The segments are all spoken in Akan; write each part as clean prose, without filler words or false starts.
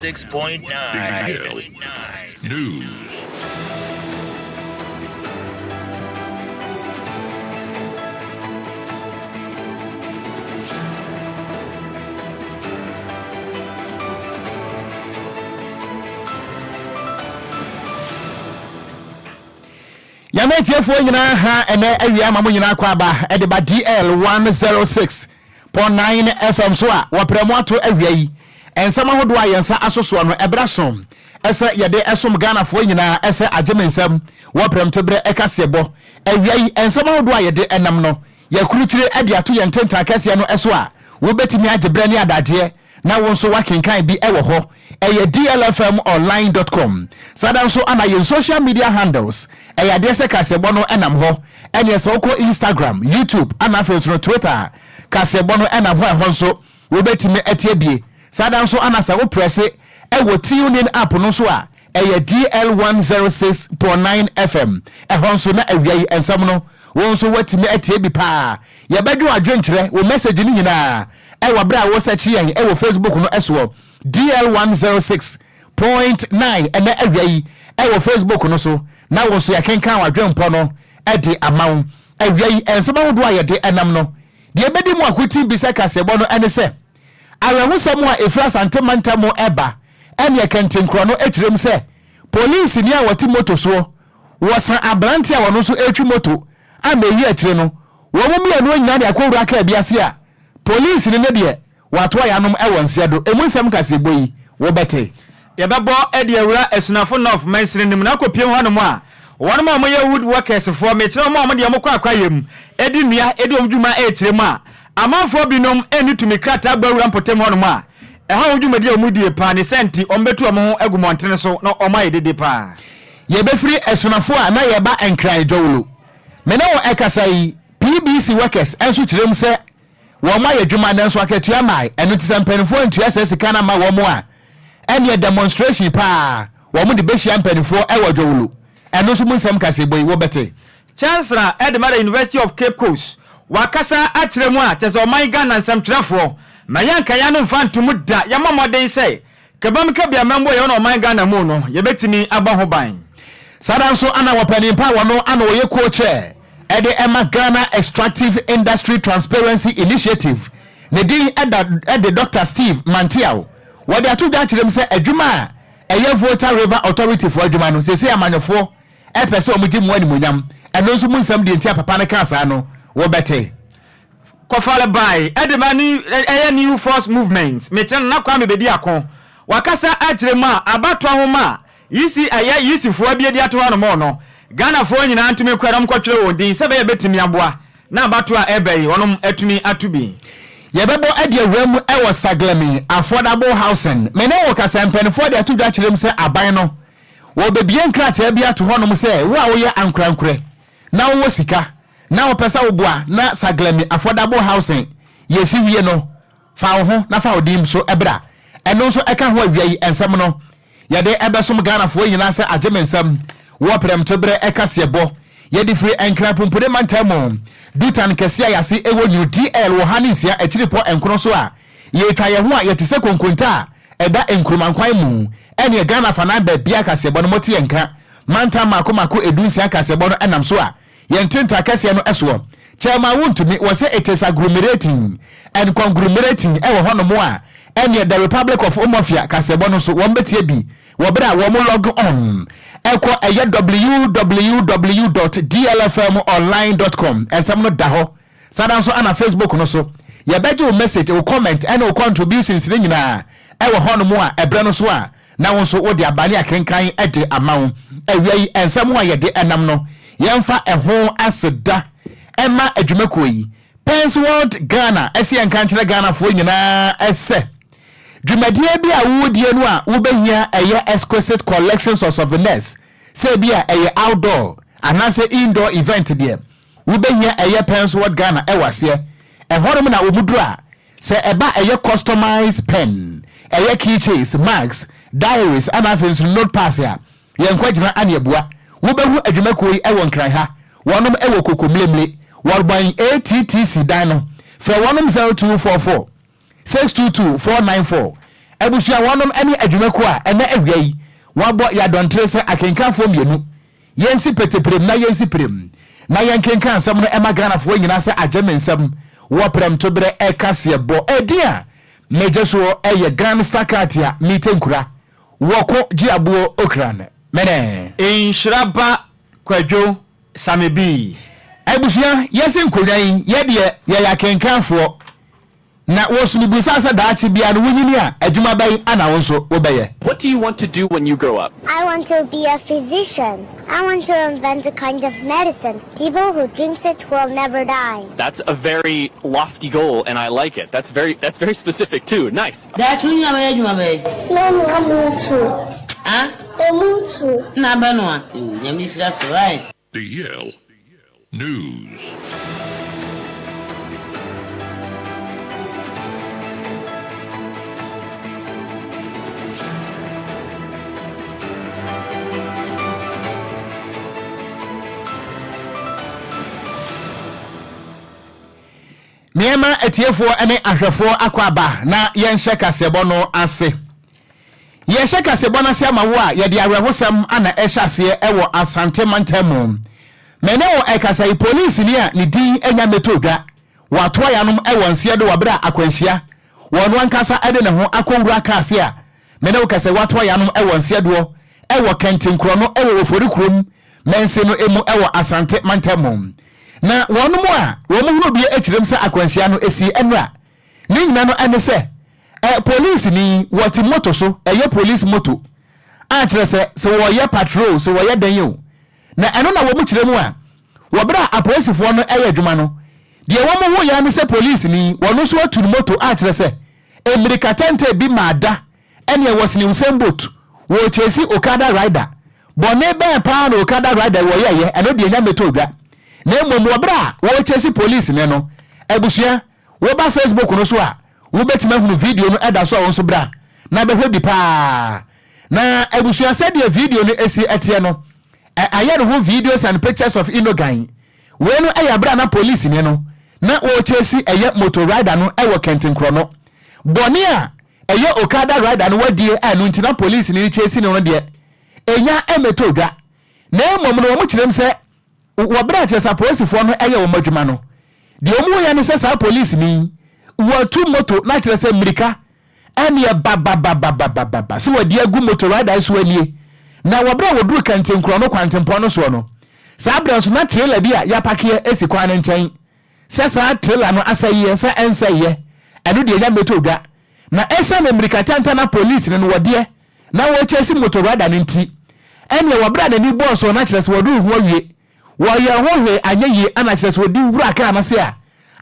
6.9. News. Nyame atiefoɔ nyinaa ha ɛnɛ awia ma mo nyinaa kɔ aba ɛde ba DL 106.9 FM so a wɔprɛ mo ato awia yi. Nsɛm ahodoɔ a yɛn nsa aso soɔ no ɛberɛ so ɛsɛ yɛde ɛsom Ghanafoɔ nyinaa ɛsɛ agye me nsɛm wɔ prɛmtoberɛ ɛkaseɛbɔ. Awia yi nsɛm ahodoɔ a yɛde ɛnam no yɛakurukyire ɛde ato yɛn ntentan kɛseɛ no ɛso a wobɛtumi agye berɛ ne adagyeɛ na wo nso woakenkan bi wɔ hɔ. Ɛyɛ dlfmonline dot com. Saa da nso ana yɛn social media handles, ɛyɛ adeɛ sɛ kaseɛbɔ no nam hɔ. Ɛneɛ sɛ wokɔ Instagram, YouTube ana afei nso no Twitter a, kaseɛbɔ no nam hɔ a ɛhɔ nso wobɛtumi atie bie. Saa da nso ana sɛ wo prɛse wɔ TuneIn app no nso a, ɛyɛ DL 106.9 FM. Ɛhɔ nso na awia yi nsɛm no wo nso woatumi atie bi paa. Yɛbɛdwe w'adwenkyerɛ, wo message no nyinaa ɛwɔ berɛ a wosɛkye yɛn ɛwɔ Facebook no soɔ, DL 106.9 ɛnɛ awia yi ɛwɔ Facebook no so, na wo nso yɛakenkan w'adwenpɔ no de ama wo. Awia yi nsɛm ahodoɔ a yɛde ɛnam no, deɛ ɛbɛdi mu akoten bi sɛ kaseɛbɔ no ɛne sɛ, awerɛhosɛm a ɛfiri Asante mantam ɛba ɛne ɛkɛntenkorɔ no kyerɛm sɛ polisini a wɔte moto soɔ wɔsa aberante a ɔno nso retwi moto a na ewie akyire no wɔn mmienu nyinaa de akɔwura kaa bi ase a polisini no deɛ watoa yanom wɔ nseɛ do. Emu nsɛm kaseɛbɔ yi wobɛte. Yɛbɛbɔ de awura Asunafo North mansini no mu na akɔpiem hɔnom a wɔnom a wɔyɛ wood workers foɔ, mekyerɛ wɔn a wɔn deɛ wɔkɔ akwaeɛ mu di nnua di wɔn dwuma rekyerɛ mu a amanfoɔ binom nni tumi krataa bɔ awura mpɔtam hɔnom a ɛha wɔn dwumadi a wɔdie paa ne saa nti wɔbɛtu wɔn ho agu mmɔntene so na wɔayɛ dede paa. Yɛbɛfiri Asunafo a na yɛreba Nkran Dwowlo. Me ne wo ɛkasa yi, PBC workers nso kyerɛ mu sɛ wɔn ayɛ adwuma nanso akatua mmae, ɛno nti sɛ mpanimfoɔ antua saa sika no amma wɔn a, ɛneɛ demonstration paa wɔn de bɛhyia mpanimfoɔ wɔ Dwowlo. Ɛno nso mu nsɛm kaseɛbɔ yi wobɛte. Chancellor de ma the University of Cape Coast, wakasa akyerɛ mu a kyerɛ sɛ ɔman Ghana nsɛmtwerɛfoɔ ma yɛnka yɛn ano mfa nto mu da, yɛmmɔ mmɔden sɛ Kabam kabea mmɛmbo a yɛwɔ no ɔman Ghana mu no, yɛbɛtumi abɔ ho ban. Saa da nso ana wɔpanin pa a wɔno ana ɔyɛ co-chair de ma Ghana Extractive Industry Transparency Initiative, ne din da de Dɔkta Steve Manteaw. Wɔde ato dwa akyerɛ mu sɛ adwuma a ɛyɛ Volta River Authority foɔ adwuma no, seesei amanyɔfoɔ pɛ sɛ wɔgye mu animuonyam. Ɛno nso mu nsɛm deɛ nti a papa no kaa saa no, wobɛte. Kɔfale bae de ma ne ɛyɛ New Force Movement, mekyerɛ Nana Kwame Bediako. Wakasa akyerɛ mu a abatoɔ nwoma a Yisi ɛyɛ Yisifoɔ abue de ato hɔ nom no, Ghanafoɔ nyinaa ntumi nkɔ na wɔnkɔtwerɛ wɔn din sɛ ɛbɛyɛ ɛbɛtumi aboa na abatoɔ a ɛreba yi wɔnom atumi ato bi. Yɛbɛbɔ de awura mu wɔ Saglemi Affordable Housing. Me ne wo kasa, mpaninfoɔ de ato dwa kyerɛ mu sɛ aban no wɔbɛbue nkrataa bi ato hɔ nom sɛ wo a woyɛ ankorankorɛ na wowɔ sika na wopɛ sɛ woboa na Saglemi Affordable Housing yɛsi wie no, fa wo ho na fa wo din nso bra. Ɛno nso ɛka ho awia yi nsɛm no yɛde ɛbɛsom Ghanafoɔ nyinaa sɛ agye me nsam wɔ prɛmtoberɛ ɛkaseɛbɔ yɛde firi Nkran Pumpuni mantam mu Dutan kɛseɛ a yɛase ɛwɔ New DL wɔ ha ne nsia akyiripɔ nkono so a yɛretwa yɛn ho a yɛte sɛ konkonta a ɛda Nkrumah nkwan mu ɛneɛ Ghana afanan baabiara kaseɛbɔ no mote yɛn nka mantam mako mako edunsia kaseɛbɔ no ɛnam so a Yɛn ntentan kɛseɛ no soɔ. Chairman wontumi, wɔ sɛ it is agglomerating and conglomerating wɔ hɔ nom a, ɛneɛ the Republic of Omofia kaseɛbɔ no nso wɔn bɛtie bi wɔ berɛ a wɔn log on ɛkɔ ɛyɛ www dot dlfmonline dot com nsɛm no da hɔ. Saa da nso ana Facebook no so yɛbɛgye wo message, wo comment ɛne wo contributions no nyinaa ɛwɔ hɔ nom a ɛberɛ no so a na wo nso wode aba ne akenkan de ama wo. Awia yi, nsɛm a yɛde nam no, yɛmfa ɛho aseda mma adwumakuo yi. Pensworld Ghana se yɛnka nkyerɛ Ghanafoɔ nyinaa sɛ, dwumadie bi a woredie no a wobɛhia ɛyɛ exquisite collections of souvenirs, sɛ ebi a ɛyɛ outdoor anaasɛ indoor event deɛ, wobɛhia ɛyɛ Pensworld Ghana wɔ aseɛ. Ɛhɔnom na wɔduru a, Sɛ ɛba ɛyɛ customised pen, ɛyɛ keychains, mugs, diaries ɛna afei nso notepads a, yɛn nkwagyina ane abua. Wobɛhu adwumakuo yi wɔ Nkran ha. Wɔnom wɔ Kokomlemle, wɔbɛn ATTC dan no. Frɛ wɔnom 0244 622 494. Abusua wɔnom ne adwumakuo a ɛnɛ awia yi wɔabɔ yɛ adɔntere sɛ akenkanfoɔ mmienu. Yɛnsi peteprem na yɛnsi prem na yɛnkenkan asɛm no ɛma Ghanafoɔ nyinaa sɛ agye me nsam wɔ prɛmtoberɛ ɛkaseɛbɔ. Ɛdin a megye soɔ ɛyɛ Grand Star Katia Mite Nkura Wɔko Gye Aboɔ Okran Mene. Nhyira ba Kwadwo Same Bii. Abusua yɛsi nkonnwa yi yɛdeɛ yɛyɛ akenkanfoɔ. Na wo nso, mibisa sɛ daakye biara no wunyini a, adwuma bɛn na wo nso wobɛyɛ? What do you want to do when you grow up? I want to be a physician. I want to invent a kind of medicine. People who drinks it will never die. That's a very lofty goal and I like it. That's very that's very specific too. Nice. Daakye wo nyina bɛyɛ adwuma bɛn? Na noa mu nsuo. Ah? Emu nsuo. Na abɛnoa? Yoo, Nyame nhyira so, wai. The Yale News. Nneɛma atiefoɔ ne ahwɛfoɔ akɔ aba na yɛnhyɛ kaseɛbɔ no ase. Yɛhyɛ kaseɛbɔ no ase ama wo a, yɛde awerɛhosɛm na ɛhyɛ aseɛ wɔ Asante mantam mu. Me ne wo ɛkasa yi, polisini a ne din anya mmɛtɔ dwa, watoa yanom wɔ nseɛ do wɔ berɛ a akwanhyia, wɔ ɔno ankasa de ne ho akɔwura kaa ase a me ne wo kasa yi, watoa yanom wɔ nseɛ doɔ wɔ Kɛntenkorɔno wɔ Ofori kurom mansin no mu wɔ Asante mantam mu. Na wɔnom a wɔn hunu bie kyerɛm sɛ akwanhyia no sii ɛnora. Ne nyina no ne sɛ, ɛ, polisini, wɔte moto so, ɛyɛ police moto, a kyerɛ sɛ, sɛ wɔyɛ patrol, sɛ wɔyɛ dɛn o. Na ɛno na wɔn kyerɛ mu a, wɔ berɛ a apolisifoɔ no yɛ adwuma no, deɛ wɔn hu yɛ ne sɛ polisini, wɔn nso atu ne moto a kyerɛ sɛ, mmirika tɛntɛn bi maa da, ɛneɛ wɔsene Usain Bolt, wɔrekyɛsi Okada rider. Bɔne bɛn paa na Okada rider wɔyɛeɛ, ɛno deɛ nya mmɛtɔ dwa. Na mmom wɔ berɛ a wɔrekyɛsi polisini no, abusua, Woba Facebook no so a, wobɛtumi ahunu video no ɛda so a wo nso bra na bɛhwɛ bi paa. Na abusua sɛdeɛ video no ɛsi ɛteɛ no, ɛ ayɛ ne ho videos and pictures of Inogan. Wei no ɛyɛ berɛ a na polisini no na ɔrekyesi ɛyɛ motor rider no ɛwɔ Kɛntenkorɔ no. Bɔne a ɛyɛ Okada rider no wadie a ɛno nti na polisini no kyesi no no deɛ, ɛnya ɛmmɛtɔ dwa. Na mmom no wɔn kyerɛm sɛ Wɔ bere a kyerɛ sɛ apolisifoɔ no yɛ wɔn adwuma no, deɛ wɔhuiɛ ne sɛ saa polisini yi, watu moto na kyerɛ sɛ mmirika ɛneɛ babababababa sɛ wɔde agu moto rider yi so anie. Na wɔ bere a wɔduru Kɛntenkorɔ no kwantempɔn no soɔ no, saa berɛ nso na trailer bi a yɛapakeɛ si kwan no nkyɛn. Sɛ saa trailer no asɛeɛ sɛ ɛnsɛeɛ, ɛno deɛ ɛnya mmɛtɔ dwa. Na ɛsiane mmirika tantan na polisini no wɔdeɛ na wɔrekyɛsi motorada no nti, ɛnneɛ wɔ berɛ a n'ani bɔɔ soɔ na kyerɛ sɛ wɔde ho awie, wɔyɛɛ ho hwee anyɛ yie ana kyerɛ sɛ ɔdi wura kaa no ase a,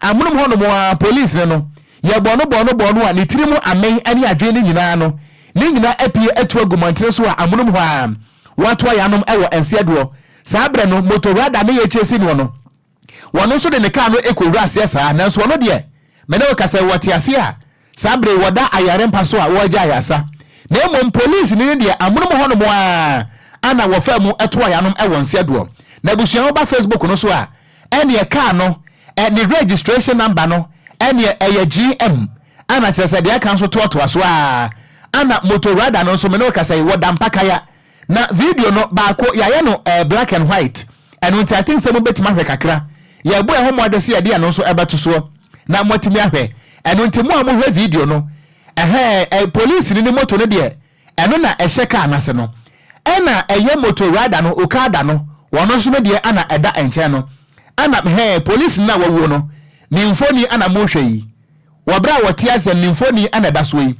amonom hɔ nom ara polisini no, yɛbɔɔ no bɔɔ no bɔɔ no a ne tiri mu amen ne adwene no nyinaa no, ne nyinaa apue atu agu mmɔntene so a amonom hɔ ara wɔatoa yɛanom wɔ nseɛ doɔ. Saa berɛ no motorada no yɛkyɛsi noɔ no, Wɔno nso de ne kaa no kɔwura aseɛ saa, nanso ɔno deɛ, me ne wo kasa yi, wɔte aseɛ a, saa berɛ yi wɔda ayare mpa so a wɔregye ayaresa. Na mmom polisini no deɛ, amonom hɔnom ara ana wɔfaa mu toaa yɛanom wɔ nseɛ doɔ. Na abusua woba Facebook no so a, ɛneɛ kaa no, ne registration number no, ɛneɛ ɛyɛ GM, ana kyerɛ sɛ deɛ aka nso toatoa so ara, ana motor rider no nso, me ne wo kasa yi, wɔda mpakaya. Na video no, baako, yɛayɛ no black and white. Ɛno nti I think sɛ mobɛtumi ahwɛ kakra. Yɛrebɔ yɛn ho mmɔden sɛ yɛde ɛno nso ɛbɛto soɔ na moatumi ahwɛ. Ɛno nti mo a mohwɛ video no, ɛhɛɛ, ɛ, polisini ne moto no deɛ, ɛno na ɛhyɛ kaa no ase no. Ɛna ɛyɛ moto rider no, Okada no, wɔn nso no deɛ ana ɛda nkyɛn no. Ɛna, hɛɛ, polisini no a wawuo no, ne mfoni ana mohwɛ yi. Wɔ berɛ a wɔte aseɛ no, ne mfoni ana ɛda soɔ yi.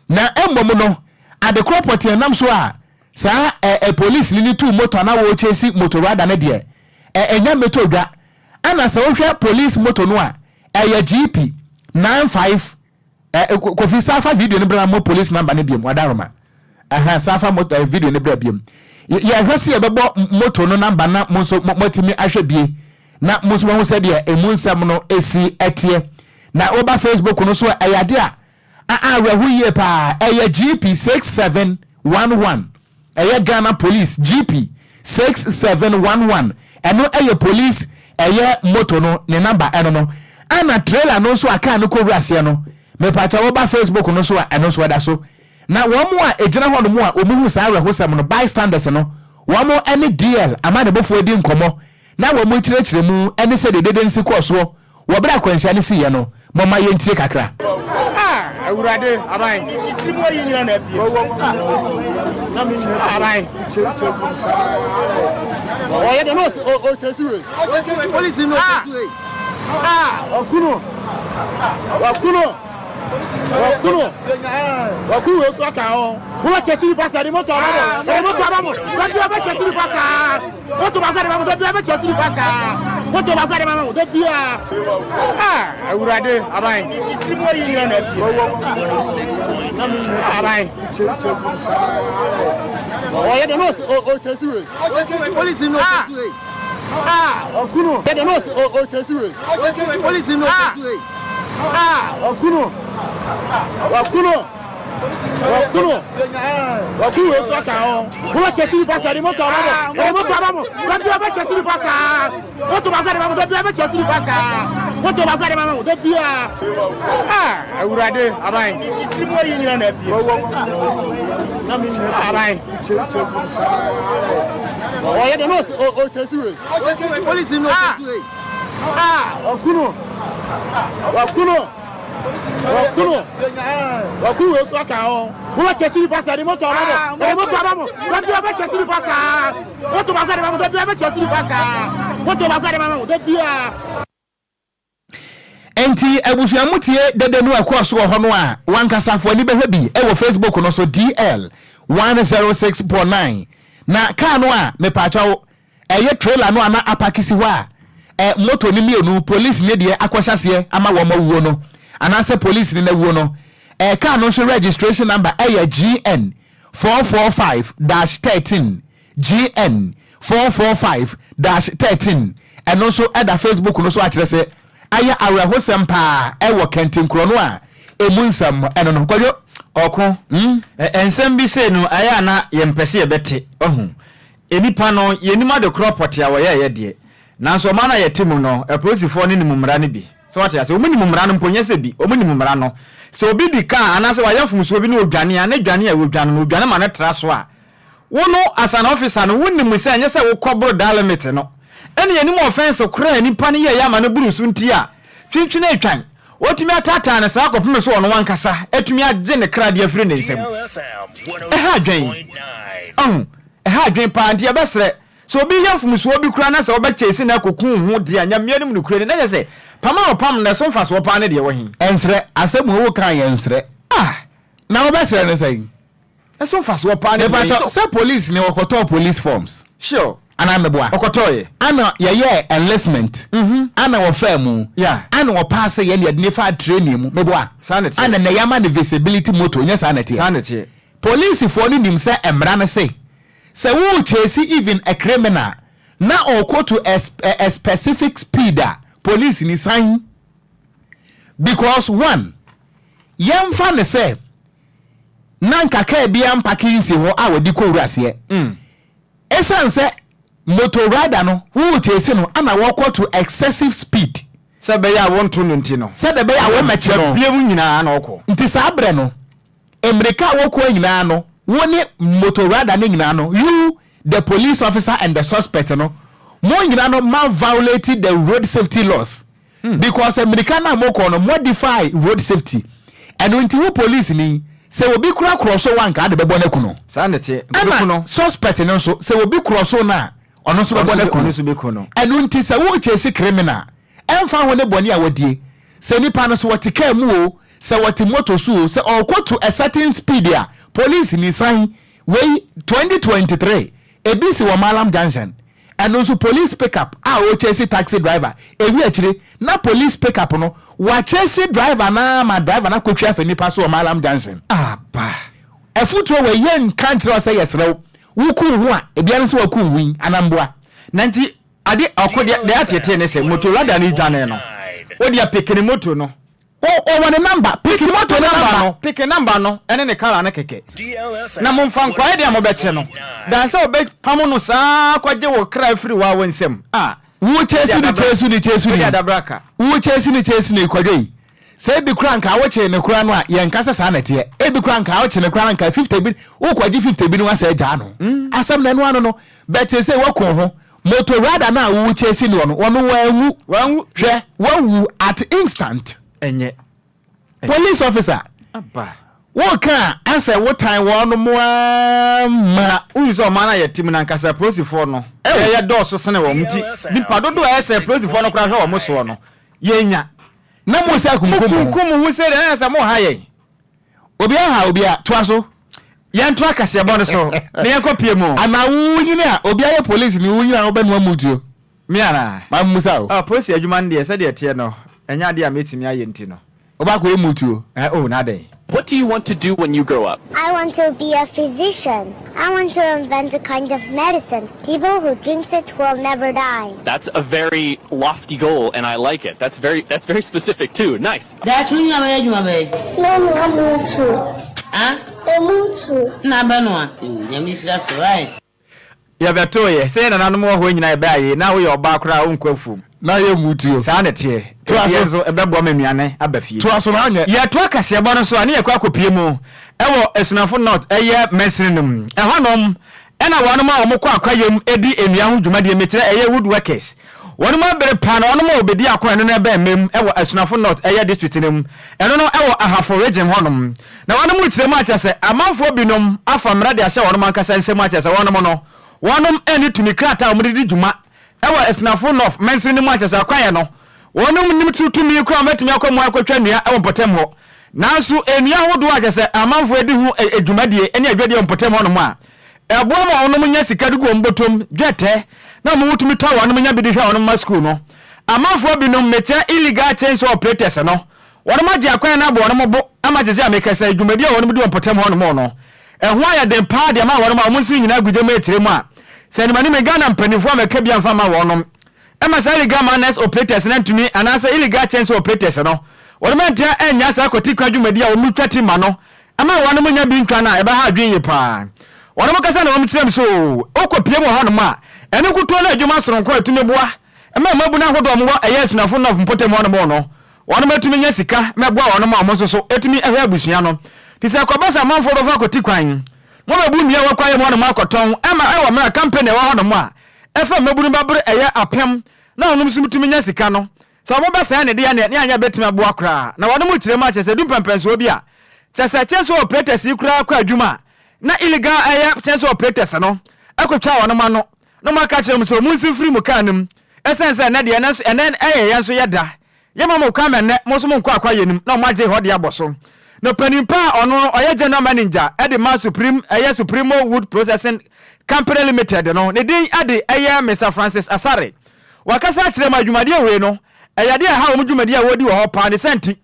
Na mmom no, adekorɔ pɔtee nam so a Saa ɛ ɛ polisini no tuu moto a na wɔrekyesi motorada no deɛ, ɛ ɛnya mmɛtɔ dwa. Ɛna sɛ wohwɛ police moto no a, ɛyɛ GP 95 ɛ ɛ Kofi san fa video no bra mo police number no biom, Wadaroma. Ɛhɛn, san fa mo ɛ video no bra biom. Yɛ yɛhwɛ sɛ yɛbɛbɔ moto no number na mo nso mo moatumi ahwɛ bie na mo nso moahu sɛdeɛ emu nsɛm no si teɛ. Na woba Facebook no so a, ɛyɛ adeɛ a A Awerɛho yie paa. Ɛyɛ GP 6711. Ɛyɛ Ghana Police GP 6711. Ɛno ɛyɛ police ɛyɛ moto no ne number ɛno no. Ɛna trailer no nso a car no kɔ wura aseɛ no, mepakyɛ woba Facebook no so a ɛno nso ɛda so. Na wɔn a ɛgyina hɔnom a wɔhuu saa awerɛhosɛm no, bystanders no, wɔn ne DL amanebɔfoɔ adi nkɔmmɔ na wɔrekyerɛkyerɛ mu ne sɛdeɛ dede no si kɔɔ soɔ wɔ berɛ a akwanhyia no siiɛ no. Momma yɛntie kakra. Ah awurade aban aban ɔyɛ dɛ no ɔkyɛsi wei ah ah ɔkunu ɔkunu ɔkunu ɔkunu wei so aka ho wọ́n kyɛsi nipa sa ni moto aba mo ɛni moto aba mo bɛbi ɔbɛ kyɛsi nipa saa. Moto baako a de ma mo da biara bɛkyɛ sini pa saa. Moto baako a de ma mo da biara. Ah, awurade aban. Aban. Ɔyɛ de no ɔkyɛ si wei. Ah, ah, ɔkunu. Yɛ de no ɔkyɛ si wei. Ah, ah, ɔkunu. Ɔkunu. Wakunu wakunu wei so aka ho wọ́n kyɛ sini pasa ni moto aba mo ɛni moto aba mo dabi ɔbɛ kyɛ sini pasa moto baako ɛdi ma mo dabi ɔbɛ kyɛ sini pasa moto baako ɛdi ma mo dabi a ah awurade aban aban ɔyɛ de no ɔkyɛ si wei ah ah wakunu wakunu. Wakunu wakunu wei so aka ho wọ́n kyɛ sini pasa ni moto aba mo ɛni moto aba mo dabi ɔbɛ kyɛ sini pasa moto baako ɛdi ma mo dabi ɔbɛ kyɛ sini pasa moto baako ɛdi ma mo dabi a. Enti abusua mo tie dede no ɛkɔɔ so wɔ hɔ no a wankasa fo ani bɛhwɛ bi ɛwɔ Facebook no so DL 106.9 na kaa no a mepaakyɛw Ɛyɛ trailer no a na apake si hɔ a ɛ moto no mmienu, polisini deɛ akɔhyɛ aseɛ ama wɔn awuo no, anaasɛ polisini no awuo no. Ɛ car no nso registration number ɛyɛ GN 445 dash 13, GN 445 dash 13. Ɛno nso ɛda Facebook no so akyerɛ sɛ ayɛ awerɛhosɛm paa ɛwɔ Kɛntenkorɔ no a ɛmu nsɛm ɛno no. Kwadwo. Ɔko, ɛ nsɛm bi sei no ɛyɛ a na yɛmpɛ sɛ yɛbɛte, wahu. Nnipa no, yɛnnim ade korɔ pɔtee a wɔyɛeɛ deɛ, nanso ɔman a yɛte mu no, apolisifoɔ no nim mmara no bi. So woate aseɛ? Wɔnim mmara no mpo, nyɛ sɛ bi, wɔnim mmara no. Sɛ obi di ka anaasɛ wayɛ mfomsoɔ bi na ɔdwane a, ne dwane a wɔdwane no, wɔdwane ma no tra so a, wo no, as an officer no, wonim sɛ ɛnyɛ sɛ wokɔboro that limit no. Ɛnna yɛnim offence korɔ a nipa no yɛeɛ ama no boro so nti a, twentwene atwan, wɔatumi ataataa no saa kɔpem sɛ ɔno ankasa atumi agye ne kra de afiri ne nsam. Ɛha adwene. Ɔho. Ɛha adwene paa nti yɛbɛsrɛ sɛ obi yɛ mfomsoɔ bi koraa na sɛ wobɛ chase no akɔku wo ho deɛ a Nyame anim nokorɛ ni na kyerɛ sɛ pam a ɔpam no ɛso mfasoɔ paa ne deɛ ɛwɔ he? Ɛnsrɛ, asɛm wei wo kaa yɛ nsrɛ. Ah! Na wobɛsrɛ no sɛn? Ɛso mfasoɔ paa ne deɛ ɛwɔ he? Mepakyɛw, sɛ police ni wɔkɔtɔɔ police forms? Sure. Anaa meboa? Ɔkɔtɔɔyɛ. Ana yɛyɛɛ enlistment? Ana wɔfaa mu? Yeah. Ana wɔpaase yɛn na yɛde no faa training mu? Meboa? Saa na ɛteɛ. Ana nnɛ yɛama no visibility motor, nyɛ saa na ɛteɛ? Saa na ɛteɛ. Polisifoɔ no nim sɛ mmara no se sɛ wo chase even a criminal na ɔkɔ to a, a specific speed a, police ni san. Because one, yɛmfa no sɛ na nka kaa biara mpake nsi hɔ a wɔde kɔ wura aseɛ. Ɛsiane sɛ motor rider no wo chase no ana wɔkɔ to excessive speed. Sɛ ɛbɛyɛ a wɔnto no nti no. Sɛdeɛ ɛbɛyɛ a wɔmmɛkye no. Wabue mu nyinaa na ɔkɔ. Nti saa berɛ no, mmirika a wɔkɔɔ nyinaa no, wo ne motorada no nyinaa no, you, the police officer and the suspect no, mo nyinaa no ma violate the road safety laws. Because mmirika no a mokɔ no, modify road safety. Ɛno nti wo police ni, sɛ obi kura korɔ so wo a nka ade bɛbɔ no aku no. Saa na ɛteɛ. Nka ɔbɛku no. Ɛna suspect no nso, sɛ obi korɔ so no a, ɔno nso bɛbɔ no aku no. Ɛno nti sɛ wo chase criminal, ɛmfa ho ne bɔne a wadie, sɛ nipa no sɛ ɔte car mu o, sɛ ɔte motor so o, sɛ ɔrekɔ to a certain speed a, police ni san, wei 2023, ebi si wɔ Mallam Junction, ɛno nso police pick up a ɔrechase taxi driver, ewi akyire na police pick up no, wachase driver no ara ma driver no akɔtwi afa nipa so wɔ Mallam Junction. Aba. Afutuo wei yɛnka nkyerɛ wo sɛ yɛsrɛ wo, woku wo ho a, ebia ne sɛ waku wo ho yi, anaa mboa? Na nti ade ɔko deɛ deɛ atetee ne sɛ moto rada no dwane no wo deɛ peke ne moto no. O ɔwɔ ne number peke ne moto no number no. Peke number no ɛne ne colour no kɛkɛ na mo nfa nkɔ ayɛ deɛ mo bɛkye no dan sɛ ɔbɛ pamo no saa kɔgye wo kra firi waa wo nsam ah. Wo chase no chase no chase no yi wo chase no chase no yi kwadwo yi. Sɛ ebi koraa nka wokyee no koraa no a, yɛnka sɛ saa na ɛteɛ. Ebi koraa nka wokye no koraa nka 50 bi, wokɔgye 50 bi no asɛ agyaa no. Asɛm no ɛno ano no. But seesei woako wo ho. Motorada no a wo chase noɔ no, ɔno wanwu. Wanwu. Hwɛ, wawu at instant. Ɛnyɛ. Police officer, Aba. woka a asɛ wotan wɔnom ara ma. Na wohu sɛ ɔman no a yɛte mu no ankasa apolisifoɔ no yɛyɛ dɔɔso sene wɔn nti nipa dodoɔ a ɛyɛ sɛ apolisifoɔ no koraa hwɛ wɔn soɔ no yɛnya. Na mo sɛ akunkum mo ho. Mokunkum mo ho sei deɛ na ɛyɛ sɛ moha yɛn. Obi aha obi a, toa so. Yɛnto akaseɛbɔ no so na yɛnkɔ pie mu. Anaa wo nyini a obi ayɛ police ni wo nyini a wobɛnoa mu tuo. Me anaa? Ma mmusa o. Oh, polisi adwuma no deɛ sɛdeɛ ɛteɛ no ɛnyɛ adeɛ a mɛtumi ayɛ nti no. Wobɛakɔyɛ mu tuo. Eh, oh, na adɛn? What do you want to do when you grow up? I want to be a physician. I want to invent a kind of medicine. People who drinks it will never die. That's a very lofty goal and I like it. That's very that's very specific too. Nice. Daakye wo nyina bɛyɛ adwuma bɛn? Mɛnoa mutu. Ah? Mutu. Na abɛnoa? Yoo, Nyame nhyira so, wai. Yɛbɛtoo yɛ. Sɛ yɛn nananom wɔ hɔ nyinaa yɛbɛyɛ ayie. Na woyɛ ɔbaa koraa a wonkɔ afuom. Na yɛ mmutuo. Saa na ɛteɛ. Toa Efie so. nso ɛbɛboa ma nnuane aba fie. Toa so na anyɛ. Yɛtoa kaseɛbɔ no so a ne yɛkɔ akɔpie mu wɔ Asunafo North ɛyɛ mansini no mu. Ɛhɔnom na wɔnom a wɔkɔ akwayam di nnua ho dwumadie, mekyerɛ ɛyɛ wood workers. Wɔnom abere paa na wɔnom a wɔbɛdi ako a ɛno no ɛbɛn mmam wɔ Asunafo North ɛyɛ district no mu. Ɛno no ɛwɔ Ahafo region hɔnom. Na wɔnom rekyerɛ mu akyerɛ sɛ amanfoɔ binom afa mmara de ahyɛ wɔnom ankasa nsam akyerɛ sɛ wɔnom no wɔnom nni tumi krataa a wɔde di dwuma wɔ Asunafo North mansini no mu akyerɛ sɛ akwaeɛ no wɔnom nnim tiri tumi koraa a wɔbɛtumi akɔ mu akɔtwa nnua wɔ mpɔtam hɔ. Nanso nnua ahodoɔ a kyerɛ sɛ amanfoɔ di ho dwumadie ne adwadie wɔ mpɔtam hɔnom a ɛboa ma wɔnom nya sika de gu wɔn bɔtɔm, dwetɛ, na wɔn tumi tɔ wɔnom nya bi de hwɛ wɔnom mma sukuu no. Amanfoɔ binom, mekyerɛ illegal chainsaw operators no, Wɔnom agye akwan no abɔ wɔnom bo ama te sɛ a mekasa yi, dwumadi a wɔnom di wɔ mpɔtam hɔnom no, ɛho ayɛ den paa de ama wɔnom a wɔn nsini nyinaa gu gya mu akyire mu a, sɛ animanim yi Ghana mpaninfoɔ ammɛka bi amfa amma wɔnom ɛma saa illegal miners operators no antumi anaasɛ illegal chainsaw operators no wɔnom antua annya saa kwatikwa dwumadi a wɔnom twa ti ma no ɛma wɔnom nya bi ntwa no a ɛbɛha adwene yie paa. Wɔnom kasa na wɔnom kyerɛ mu sɛ oo wokɔ pie mu wɔ hɔnom a ɛno nkutoo ne adwuma sononko a ɛtumi boa ma mmabunu ahodoɔ a wɔwɔ ɛyɛ Asunafo North mpɔtam hɔnom no Wɔnom atumi nya sika ma ɛboa wɔnom a wɔn nso so tumi hwɛ abusua no. Te sɛ ɛkɔba sɛ amanfoɔ bɛfa akɔti kwan na wɔbɛbu nnua wɔ kwaeɛ mu hɔnom akɔtɔn ma ɛwɔ mmerɛ a kampani a ɛwɔ hɔnom a ɛfa mmabunu bɛboro ɛyɛ apem na wɔnom nso tumi nya sika no sɛ wɔn bɛsɛe ne deɛ ne anyɛ bɛtumi aboa koraa na wɔnom kyerɛ mu a kyerɛ sɛ ɛdu mpɛmpɛnsoɔ bi a kyerɛ sɛ chainsaw operators yi koraa kɔ adwuma a na illegal ɛyɛ chainsaw operators no ɛkɔtwa wɔnom ano na wɔaka akyerɛ wɔn sɛ, Monsi mfiri mo kaa no mu, ɛsiane sɛ ɛnnɛ deɛ, ɛnnɛ nso, ɛnnɛ ɛyɛ yɛn nso yɛ da. Yɛmma mo kwan ma ɛnnɛ, mo nso monkɔ akwaeɛ no mu, na wɔagye hɔ de abɔ so. Na ɔpanin pa a ɔno no, ɔyɛ General Manager de ma Supreme, ɛyɛ Supremo Wood Processing Company Limited no, ne din de ɛyɛ Mister Francis Asare. Wakasa akyerɛ mu a dwumadie wei no, ɛyɛ adeɛ a ɛha wɔn dwumadie a wɔredi wɔ hɔ paa, ne saa nti,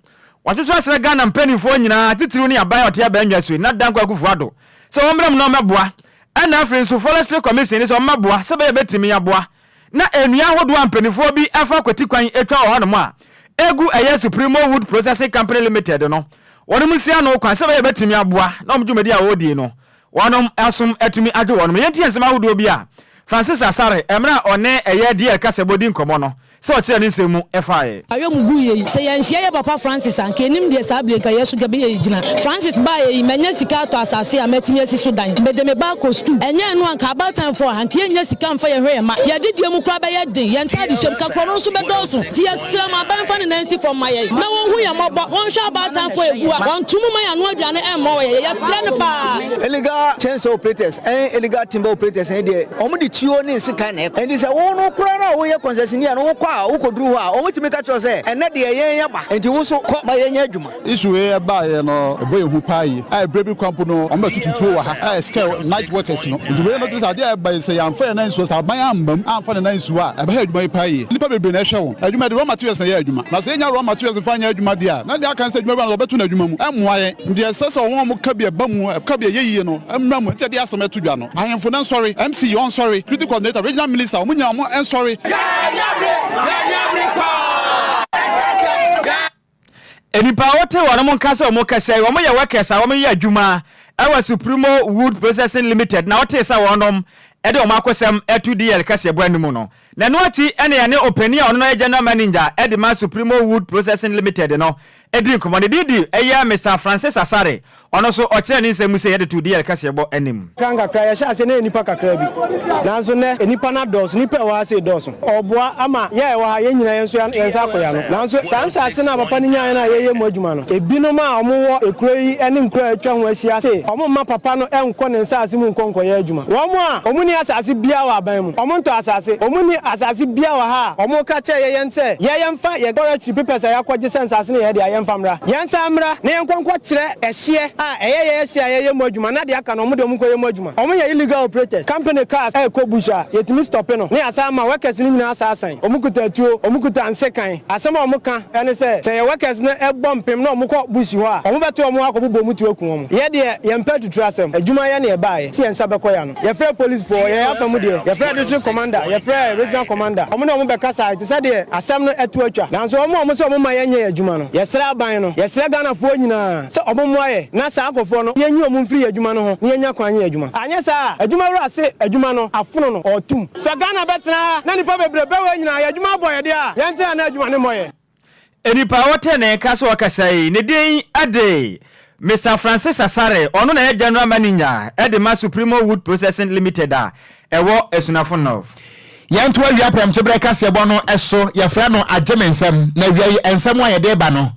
wɔatoto asrɛ Ghana mpanimfoɔ nyinaa, titiriw ne aban a ɔte abannwa so yi, Nana Dankwa Akufo-Addo, sɛ wɔmmra mu na wɔmmɛboa Ɛna afei nso Forestry Commission no sɛ wɔmmɛboa sɛ ɛbɛyɛ bɛtumi aboa na nnua ahodoɔ a mpaninfoɔ bi fa kwati kwan twa wɔ hɔnom a ɛgu ɛyɛ Supremo Wood Processing Company Limited no wɔnom nsi ano kwan sɛ ɛbɛyɛ bɛtumi aboa na wɔn dwumadi a wɔredie no wɔnom asom atumi agye wɔnom. Yɛntie nsɛm ahodoɔ bi a Francis Asare mmerɛ a ɔne ɛyɛ DL Kasɛbɔ di nkɔmmɔ no sɛ ɔkyerɛɛ ne nsɛm mu faeɛ. Ayɔ mu gu yɛ yi. Sɛ yɛanhyia yɛ papa Francis a, nka yɛnnim deɛ saa bere nka yɛ so nka bɛyɛ yi gyina. Francis baeɛ yi, manya sika atɔ asase a matumi asi so dan. Mede me ba akɔ sukuu. Ɛnyɛ ɛno a, nka abaatan-foɔ ha, nka yɛnnya sika mfa yɛn hwɛ yɛn mma. Yɛn adedie mu koraa bɛyɛ den, yɛn ntadehyɛ mu, nka korɔno nso bɛdɔɔso. Nti yɛsrɛ mo, aban mfa ne nan nsi fam mma yɛn, na wɔnhu yɛn mmɔbɔ, wɔnhwɛ abaatan-foɔ a ɛgu ha, wɔnto mu mma yɛn ano aduane mmɔ yɛn. Yɛsrɛ no paa. Illegal chainsaw operators ɛne illegal timber operators no deɛ wɔn de tuo ne nsekan na ɛkɔ. Enti sɛ wo no koraa no a woyɛ concessionaire no wokɔ a wokɔduru hɔ a wɔtumi ka kyerɛ wo sɛ ɛnnɛ deɛ yɛn yɛaba enti wo nso kɔ ma yɛnyɛ adwuma. Issue wei ɛbaeɛ no ɛbɔ yɛn hu paa yie a ɛberɛ bi koraa mpo no wɔn bɛtoto tuo wɔ ha a ɛscare night workers no nti wei no te sɛ adeɛ a ɛba yi sɛ yɛamfa yɛn nan nsuo sɛ aban amma mu amfa ne nan nsuo a ɛbɛha adwuma yi paa yie nnipa bebree na ɛhwɛ wɔn adwuma yɛde raw materials na ɛyɛ adwuma na sɛ yɛnnya raw materials mfa nyɛ adwuma deɛ a na deɛ aka ne sɛ adwuma wura no ɔbɛto no adwuma mu ɛmmoa yɛn nti ɛsɛ sɛ wɔn a wɔka bi ɛba mu ɛka bi ɛyɛ yie no mmra mu nti ɛde asɛm ɛto dwa no ahemfo no nsɔre MC ɔnsɔre security coordinator regional minister wɔn nyinaa wɔn nsɔre. Nnipa a wote wɔn nka sɛ wɔkasa yi, wɔyɛ workers a wɔyɛ adwuma wɔ Supremo Wood Processing Limited na wotee sɛ wɔnom de wɔn akosɛm to DL kaseɛbɔ anim no. Na ɛno akyi na yɛne ɔpanin a ɔno no yɛ General Manager de ma Supremo Wood Processing Limited no. Di nkɔmmɔ. Ne din de ɛyɛ Mister Francis Asare. Ɔno nso ɔkyerɛɛ ne nsɛm mu sei de too DL kaseɛbɔ anim. Nkakrankakra, yɛhyɛɛ aseɛ na yɛ nnipa kakraa bi, nanso nnɛ nnipa no adɔɔso, nnipa a ɛwɔ ha sei dɔɔso. Ɔreboa ama yɛn a yɛwɔ ha, yɛn nyinaa yɛn nso yɛn nsa akɔ yɛn ano. Nanso saa nsaase no a papa no nyaeɛ no a yɛreyɛ mu adwuma no, ebinom a wɔwɔ kuro yi ne nkuro a atwa ho ahyia se wɔmma papa no nkɔ ne nsaase mu nkɔ nkɔyɛ adwuma. Wɔn a wɔnni asase biara wɔ aban mu, wɔntɔ asase, wɔnni asase biara wɔ ha a wɔka kyerɛ yɛn sɛ yɛ yɛmfa yɛn forestry papers a yɛakɔgye sɛ nsase no yɛ yɛn dea yɛmfa mmra. Yɛnsan mmra na yɛnkɔ nkɔkyerɛ ɛhyeɛ a ɛyɛ yɛn ɛhyeɛ a yɛyɛ mu adwuma na deɛ aka no wɔn deɛ wɔnkɔyɛ mu adwuma. Wɔyɛ illegal operators, company cars ɛrekɔ bush a yɛtumi stɔpe no na yɛasan ama workers no nyinaa asan asan. Wɔkuta atuo, wɔkuta nsekan. Asɛm a wɔka ne sɛ, sɛ yɛn workers no bɔ mpem na wɔkɔ bush hɔ a, wɔbɛto wɔn akɔbobɔ wɔn tuo aku wɔn. Yɛ deɛ, yɛmpɛ atuturo asɛm. Adwuma yɛ na yɛbaeɛ sɛ yɛn nsa bɛkɔ yɛn ano. Yɛfrɛɛ polisfoɔ, yɛn afa mu deɛ, yɛfrɛɛ district commander, yɛfrɛɛ regional commander, wɔn ne wɔn bɛkasae te sɛ deɛ asɛm no to atwa. Nanso wɔn a wɔse wɔmma yɛnyɛ yɛn adwuma no, yɛsrɛ aban no, yɛsrɛ Ghanafoɔ nyinaa sɛ wɔmmoa yɛn na saa nkorɔfoɔ no yɛnyi wɔn mfiri yɛn adwuma no ho na yɛnya kwan nyɛ yɛn adwuma. Anyɛ saa a, adwumawura se adwuma no afono no, ɔretom. Sɛ Ghana bɛtena ha na nnipa bebrebe wei nyinaa yɛ adwuma abɔ yɛn deɛ a, yɛntena ha na adwuma no mmɔ yɛn. Nipa a wɔte ne nka sɛ ɔkasa yi, ne din de Mister Francis Asare, ɔno na ɛyɛ General Manager de ma Supremo Wood Processing Limited a ɛwɔ Asunafo North. Yɛnto awia prɛmtoberɛ kaseɛbɔ no so, yɛfrɛ no Agye Me Nsɛm, na awia yi nsɛm a yɛde reba no,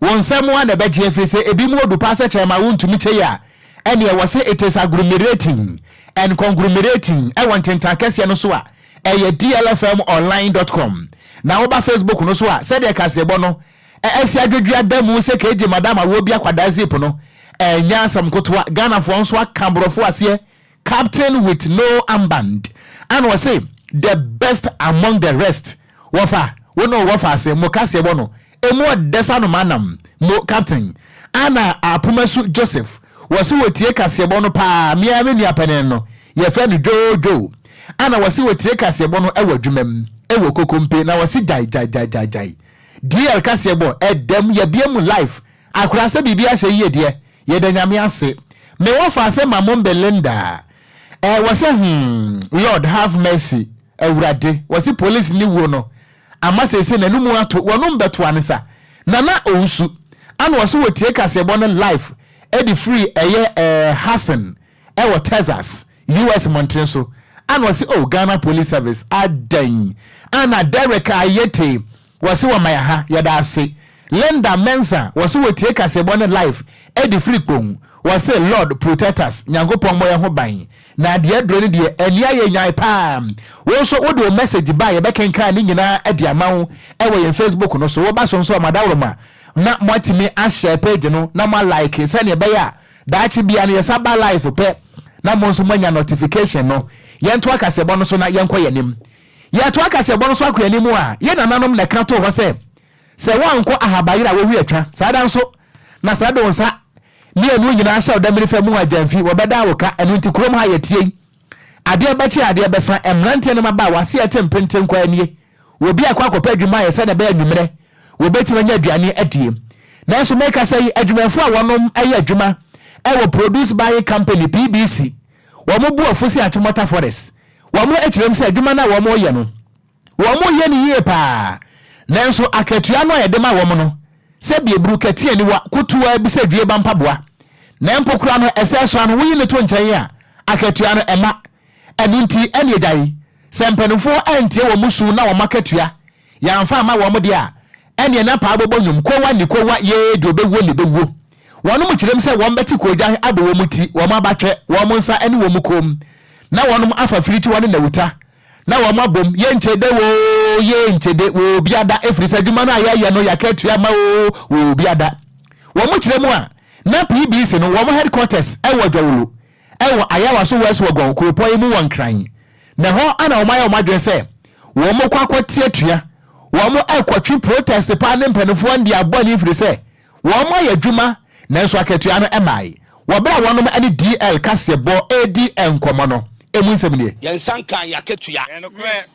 wo nsɛm ara na ɛbɛgye ɛfiri sɛ ebi mu odu paa sɛ kyɛn ma wontumi kyɛ yi a, ɛneɛ wɔse it is agglomerating and conglomerating ɛwɔ ntentan kɛseɛ no so a ɛyɛ dlfmonline dot com na woba Facebook no so a sɛdeɛ kaseɛbɔ no asi adwadwa da mu sɛ KJ Madam awoɔ bi akwadaa zip no ɛnyɛ asɛm kotoa. Ghanafoɔ nso aka borɔfo aseɛ Captain with no armband ana ɔse the best among the rest wɔfa wo ne wo wɔfa ase mo kaseɛbɔ no emu ɔdɛ sa no manam mo captain ana apomasu Joseph wɔse wɔtie kaseɛbɔ no paa me ara me nua panin no yɛfrɛ no Dwoodwoo ana wɔse wɔtie kaseɛbɔ no ɛwɔ adwuma mu ɛwɔ kokompe na wɔse gyae gyae gyae gyae gyae DL kaseɛbɔ ɛdɛm yɛbea mu life akora sɛ biribi ahyɛ yie deɛ Yɛda Nyame ase. Me wɔfa ase ma mom Belinda eh wɔsɛ hmm Lord have mercy Awurade wɔse police ne wuo no ama seesei nanumu ato wɔnom bɛtoa ne sa Nana Owusu ana wɔse wɔtie kaseɛbɔ no live de firi ɛyɛ eh Hassan ɛwɔ Texas US mmɔntene so ana wɔse oh Ghana Police Service adɛn ana Derek Ayete Wɔse wɔma yɛ ha, yɛda ase. Linda Mensah wɔse wɔtie kaseɛbɔ no live de firi Kpong. Wɔse Lord protect us, Nyankopɔn mmɔ yɛn ho ban. Na deɛ aduro no deɛ ani ayɛ nyae paa. Wo nso wode wo message ba a yɛbɛkenkan ne nyinaa de ama wo wɔ yɛn Facebook no so. Woba so nso a moadaworoma na moatumi ahyɛ page no na mo alike sɛdeɛ ɛbɛyɛ a daakye biara no yɛsa ba live pɛ na mo nso moanya notification no. Yɛntoa kaseɛbɔ no so na yɛnkɔ yɛn anim. Yɛtoa kaseɛbɔ no so akɔ anim a, yɛn nananom na ɛka too hɔ sɛ, Sɛ woankɔ ahabayere a wohwie atwa, saa da nso na sɛ wode wo nsa ne ɛno nyinaa hyɛ wo damiri fa mu a gyamfi, wɔbɛdan wo ka. Ɛno nti kurom ha yɛtie yi, adeɛ bɛkye a adeɛ bɛsa, mmeranteɛ ne mmabaawa ase a ɛte mpentenkwa nie, obi akɔ akɔpɛ adwuma ayɛ sɛdeɛ ɛbɛyɛ anwummerɛ wɔbɛtumi anya aduane adie. Nanso mekasa yi, adwumayɛfoɔ a wɔnom yɛ adwuma wɔ Produce Buying Company, PBC, wɔn bo afu sɛ Achimota Forest. Wɔkyerɛ mu sɛ adwuma no a wɔreyɛ no, wɔreyɛ no yie paa, nanso akatua no a yɛde ma wɔn no, sɛ bieburu kɛte aniwa kotowaa bi sɛ due ba mpaboa, na mpo koraa no, ɛsɛ so ano woyi no to nkyɛn a, akatua no ɛma. Ɛno nti, ɛne agyae, sɛ mpanimfoɔ antie wɔn su na wɔn akatua Yɛamfa amma wɔn deɛ a, ɛneɛ na paa bɔbɔ nnwom, kowa ni kowa, yee, deɛ ɔbɛwuo na ɛbɛwuo. Wɔnom kyerɛm sɛ wɔn bɛte koogyan abɔ wɔn ti, wɔn abatwɛ, wɔn nsa ne wɔn koom, na wɔnom afa firikyiwa ne nawuta, na wɔn abom, ye nkyede woo, ye nkyede, woo biada, ɛfiri sɛ adwuma no a yɛyɛ no yɛaka atua ma oo, woo biada. Wɔn kyerɛ mu a, na PBC no wɔn headquarters wɔ Dwawolo, wɔ Ayawaso West Wuogon kuropɔn yi mu wɔ Nkran, na ɛhɔ na wɔayɛ wɔn adwene sɛ wɔkɔ akɔte atua, wɔrekɔtwe protest paa ne mpanimfoɔ no de abɔ ani mfiri sɛ wɔayɛ adwuma nanso akatua no mmae. Wɔ berɛ a wɔnom ne DL kaseɛbɔ redi nkɔmmɔ no, emu nsɛm nie. Yɛn nsa nkaa yɛn akatua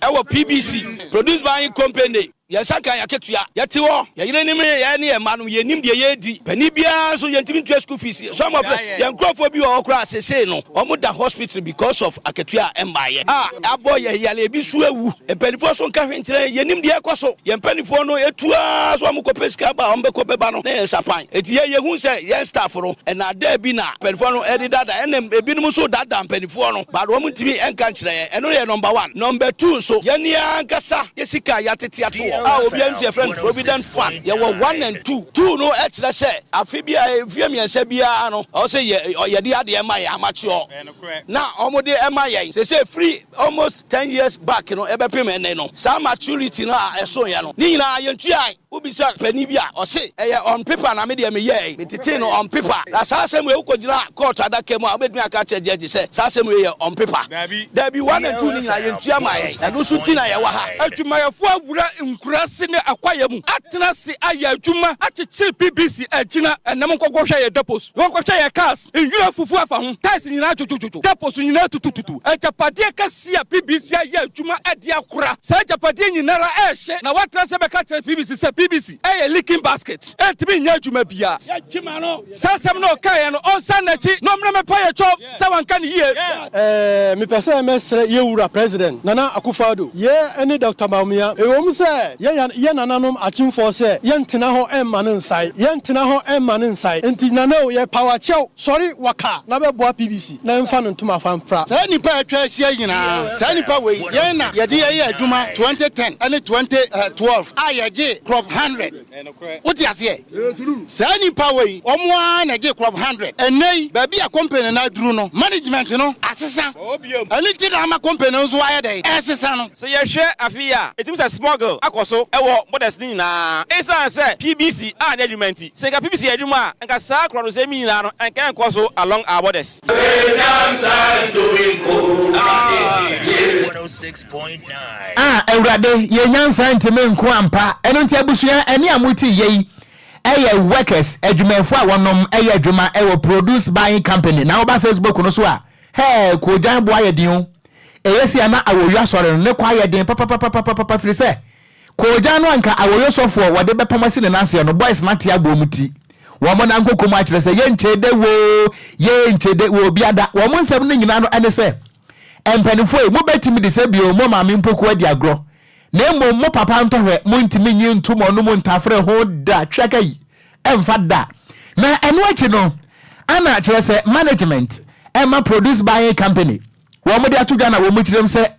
wɔ PBC, Produce Buying Company. Yɛn nsa nka yɛn akatua. Yɛte hɔ, yɛn yerenom ne yɛn ne yɛn mma no, yɛnnim deɛ yɛredi. Panin biara nso, yɛntumi ntua school fees. Some of yɛn nkurɔfoɔ bi wɔ hɔ koraa a, seesei no, wɔda hospital because of akatua a ɛmmaeɛ a abɔ yɛn yare. Ebi nso awu. Mpanimfoɔ nso nka hwee nkyerɛ yɛn. Yɛnnim deɛ ɛrekɔ so. Yɛn mpanimfoɔ no tu ara sɛ wɔkɔpɛ sika ba a, wɔbɛkɔ bɛba no na yɛn nsa pan. Enti yɛn yɛhu sɛ yɛn staff no, nnaadaa bi na mpanimfoɔ no de daadaa yɛn. Ɛna ebinom nso daadaa mpanimfoɔ no, but wɔntumi nka nkyerɛ yɛn. Ɛno yɛ number one. Number two nso, yɛn ankasa yɛn sika a yɛatete ato hɔ a obiara nim sɛ yɛfrɛ no provident fund, yɛwɔ one and two. Two no kyerɛ sɛ afe biara, mfeɛ mmiɛnsa biara no, ɛwɔ sɛ yɛ yɛde adeɛ ma yɛn amateur na wɔde ma yɛn. Seesei firi almost 10 years back no ɛbɛpem ɛnnɛ no, saa maturity no a ɛsoeɛ no, ne nyinaa yɛntuae. Wobisa panin bi a, ɔse ɛyɛ on paper na me deɛ meyɛɛe, metetee no on paper. Na saa asɛm wei wokɔgyina court adaka mu a, wobɛtumi aka akyerɛ judge sɛ saa asɛm wei yɛ on paper? Daabi, one and two no nyinaa yɛntua maa yɛn. Ɛno nso nti na yɛwɔ ha. Adwumayɛfoɔ awura nkuraase ne akwaeɛ mu atena ase ayɛ adwuma akyekyere PBC agyina ɛnam nkɔkɔhwɛ yɛn depots, wɔnkɔhwɛ yɛn cars, nwura afufu afa ho, tiles nyinaa dwodwodwodwo, depots nyinaa tutututu, agyapadeɛ kɛseɛ a PBC ayɛ adwuma de akora saa agyapadeɛ nyinara ɛrehye na wɔatena ase bɛka kyerɛ PBC sɛ PBC ɛyɛ leaking basket ɛntumi nyɛ adwuma biara. Saa asɛm no ɔkaeɛ no ɔnsan n'akyi na ɔmmra mmɛpa yɛn kyɛw sɛ wanka no yie. Ɛɛ mepɛ sɛ mɛsrɛ yɛ wura President Nana Akufo Addo, yɛ ne Doctor Bawumia, ɛwom sɛ yɛ yɛ nananom akyemfoɔ sɛ yɛntena hɔ mma no nsae, yɛntena hɔ mma no nsae, nti Nana o yɛ paw akyɛw, sɔre waka na bɛboa PBC na mfa no ntoma fa mfra. Saa nnipa a atwa ahyia yi nyinaa, saa nnipa wei, yɛn na yɛde yɛn yɛɛ adwuma 2010 ne 2012 a yɛgyee crop 100. Wote aseɛ? Saa nnipa wei, wɔn ara na ɛgyee crop 100. Ɛnnɛ yi, baabi a company no aduru no, management no asesa. Ɛno nti na ama company no nso ayɛ dɛn? Ɛresesa no. Sɛ yɛhwɛ afe yi a, ɛtumi sɛ smuggle akɔ so wɔ borders no nyinaa esiane sɛ PBC anyɛ adwuma nti. Sɛ nka PBC yɛ adwuma a, nka saa korɔnosɛm yi nyinaa no nka ɛnkɔ so along our borders. Ah Awurade, yɛn nyansa ntumi nko ampa. Ɛno nti abusua, ɛne a mote yei ɛyɛ workers, adwumayɛfoɔ a wɔnom ɛyɛ adwuma ɛwɔ Produce Buying Company. Na woba Facebook no so a, hɛɛ, koogyan boɔ ayɛ den o. Ɛyɛ si a na awoyo asɔre no ne kɔ ayɛ den papapapapapa firi sɛ koogyan no anka awoyo sɔfoɔ wɔde bɛpam asi ne nan aseɛ no, boys no ate abɔ wɔn ti. Wɔn nan koko mu akyerɛ sɛ yɛnkyɛ de woo, yɛnkyɛ de wɔ obi ada. Wɔn nsɛm no nyinaa no ɛne sɛ, Mpanimfoɔ yi, mobɛtumi de sɛ bio mo maame mpoku adi agorɔ, na mmom mo papa ntɔhwɛ montumi nyi nto mo anom ntafere ho da, twaka yi, ɛmfa da. Na ɛno akyi no, ana kyerɛ sɛ management ɛma produce buying company wɔn de ato dwa na wɔn kyerɛm sɛ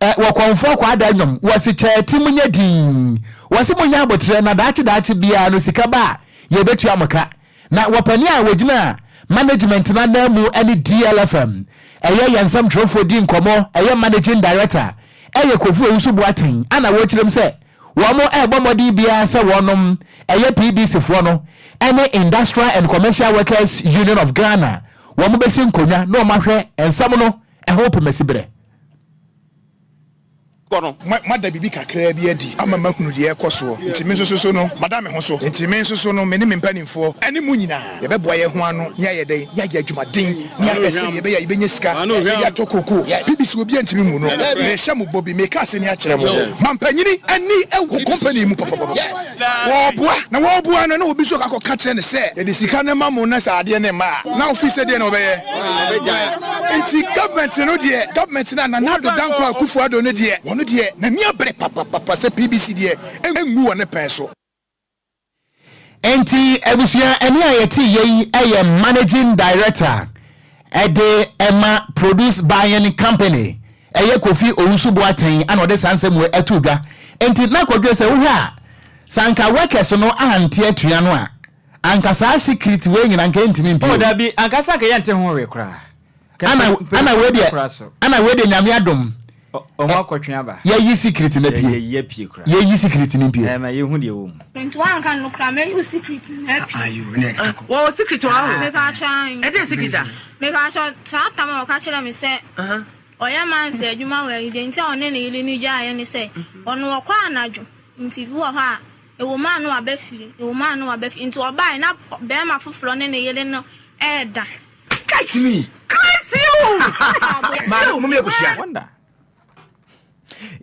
ɛ wɔkɔnfoɔ kɔ ada nnwom wɔsi kyɛɛ ti mo nyɛ dinn wɔsi mo nyɛ abotrɛ na daakye daakye biara no sika ba a yɛbɛtua mo ka. Na wɔpanin a wɔgyina management no ananmu ne DLFM ɛyɛ yɛn nsɛmtwerɛfoɔ di nkɔmmɔ ɛyɛ managing director ɛyɛ Kofi Owusu Boateng ana wɔkyerɛm sɛ wɔn ɛrebɔ mmɔden biara sɛ wɔnom ɛyɛ PBC foɔ no ɛne Industrial and Commercial Workers Union of Ghana wɔn bɛsi nkonnwa na wɔn ahwɛ nsɛm no ɛho pemasiberɛ. Kɔ no. Moada biribi kakraa bi adi ama mahunu deɛ ɛrekɔ soɔ, enti me nso so no, mada me ho so. Enti me nso so no, me ne me mpanimfoɔ ne mo nyinaa, yɛbɛboa yɛn ho ano na yɛayɛ dɛn? Yɛayɛ adwumaden na yɛahwɛ sɛdeɛ ɛbɛyɛ a yɛbɛnya sika na yɛde atɔ kookoo. BBC, Obiara ntumi mmu no. Merehyɛ mo bɔ bi, mereka asɛm yi akyerɛ mo. Mampanyini ani wɔ company yi mu papapapa. Wɔreboa, na wɔreboa no na obi nso akɔ akɔka kyerɛ no sɛ, Yɛde sika no ma mo na sɛ adeɛ no mma a, na wofii sɛ deɛn na wɔbɛyɛ? Nti government no deɛ, government no a Nana Addo Dankwa Akufo Addo no deɛ, wɔn deɛ n'ani abere papapapa sɛ PBC deɛ ɛngu wɔ ne pɛn so. Enti abusua ɛne a yɛte yɛ yi yɛ managing director ɛde ɛma produce buying company ɛyɛ Kofi Owusu Boateng ana ɔde saa nsɛm wei ɛto dwa. Enti na kɔdwe sɛ wohwɛ a sɛ anka workers no ante atua no a anka saa secret wei nyina anka ɛntumi mpue Oh o. dabi, anka sɛ anka yɛnte ho hwee koraa. Ana ana wei deɛ ana wei deɛ Nyame adom Ɔmo akɔtwe aba. Yɛyi secret no apue. Yɛyi apue koraa. Yɛyi secret no mpue. Ɛma yɛhu deɛ ɛwɔ mu. Nti woanka no koraa mɛyi wo secret nyinaa apue. Wɔwɔ secret wɔ hɔ? Mepaakyɛw ae. Ɛdeɛn secret a? Mepaakyɛw saa tam a ɔka kyerɛɛ me sɛ ɔyɛ mansa adwuma wɔ ayi deɛ nti a ɔne ne yere no gyaeɛ ne sɛ ɔno ɔkɔ anadwo nti bi wɔ hɔ a ɛwɔ mu a na waba fie ɛwɔ mu a na waba fie nti ɔbaeɛ na bɛrima foforɔ ne ne yere no ɛɛda. Catch me. Curse you! Maame, mo mi abusua. Wonder.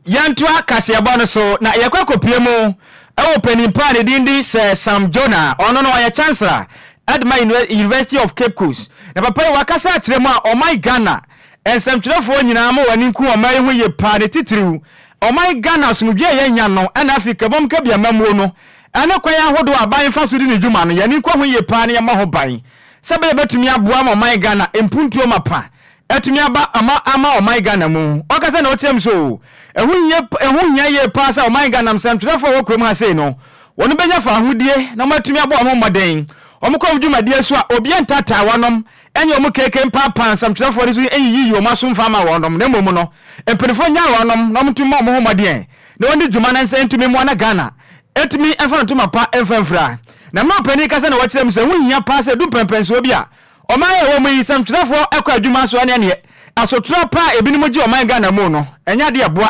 Yɛntoa kaseɛbɔ no so na yɛkɔ akɔpue mu wɔ panin pa a ne din de Sir Sam Jonah. Ɔno no ɔyɛ Chancellor de ma University of Cape Coast. Na papa yi wakasa akyerɛ mu a ɔman Ghana nsɛmtwerɛfoɔ nyinaa ma wɔn ani nku ɔman yi ho yie paa ne titiriw ɔman Ghana asomdwoeɛ a yɛanya no ɛna afei kabom kabi amammuo no ɛne kwan ahodoɔ a aban fa so di ne dwuma no yɛn ani nkɔ ho yie paa na yɛmmɔ ho ban sɛ ɛbɛyɛ bɛtumi aboa ma ɔman Ghana mpuntuo mapa atumi aba ama ama ɔman Ghana mu. Ɔkasa na ɔkyerɛ mu sɛ oo, ɛho hia ɛho hia yie paa sɛ ɔman Ghana nsɛmtwerɛfoɔ a wɔwɔ kurom ha sei no, wɔn bɛnya fawohodie na wɔatumi abɔ wɔn ho mmɔden. Wɔn kɔ wɔn dwumadie so a, obiara ntaataa wɔnom, ɛnyɛ wɔn keeke mpaapaa nsɛmtwerɛfoɔ no so nyiyiyi wɔn aso mfa mma wɔnom, na mmom no, mpanimfoɔ nnyaa wɔnom na wɔntumi mmɔ wɔn ho mmɔdeɛn na wɔndi dwuma na nsa ntumi mmoa na Ghana ntumi mfa no ntoma pa mfa mfira. Na mmerɛ ɔpanin kasa na wɔkyerɛ mu sɛ ɛho hia paa sɛ ɛdu mpɛnpɛnsoɔ bi a, Ɔman a yɛwɔ mu yi, nsɛmtwerɛfoɔ kɔ adwuma so ɛne ɛneɛ asotorɔ pa a ebinom gye ɔman Ghana mu no, ɛnyɛ adeɛ a ɛboa.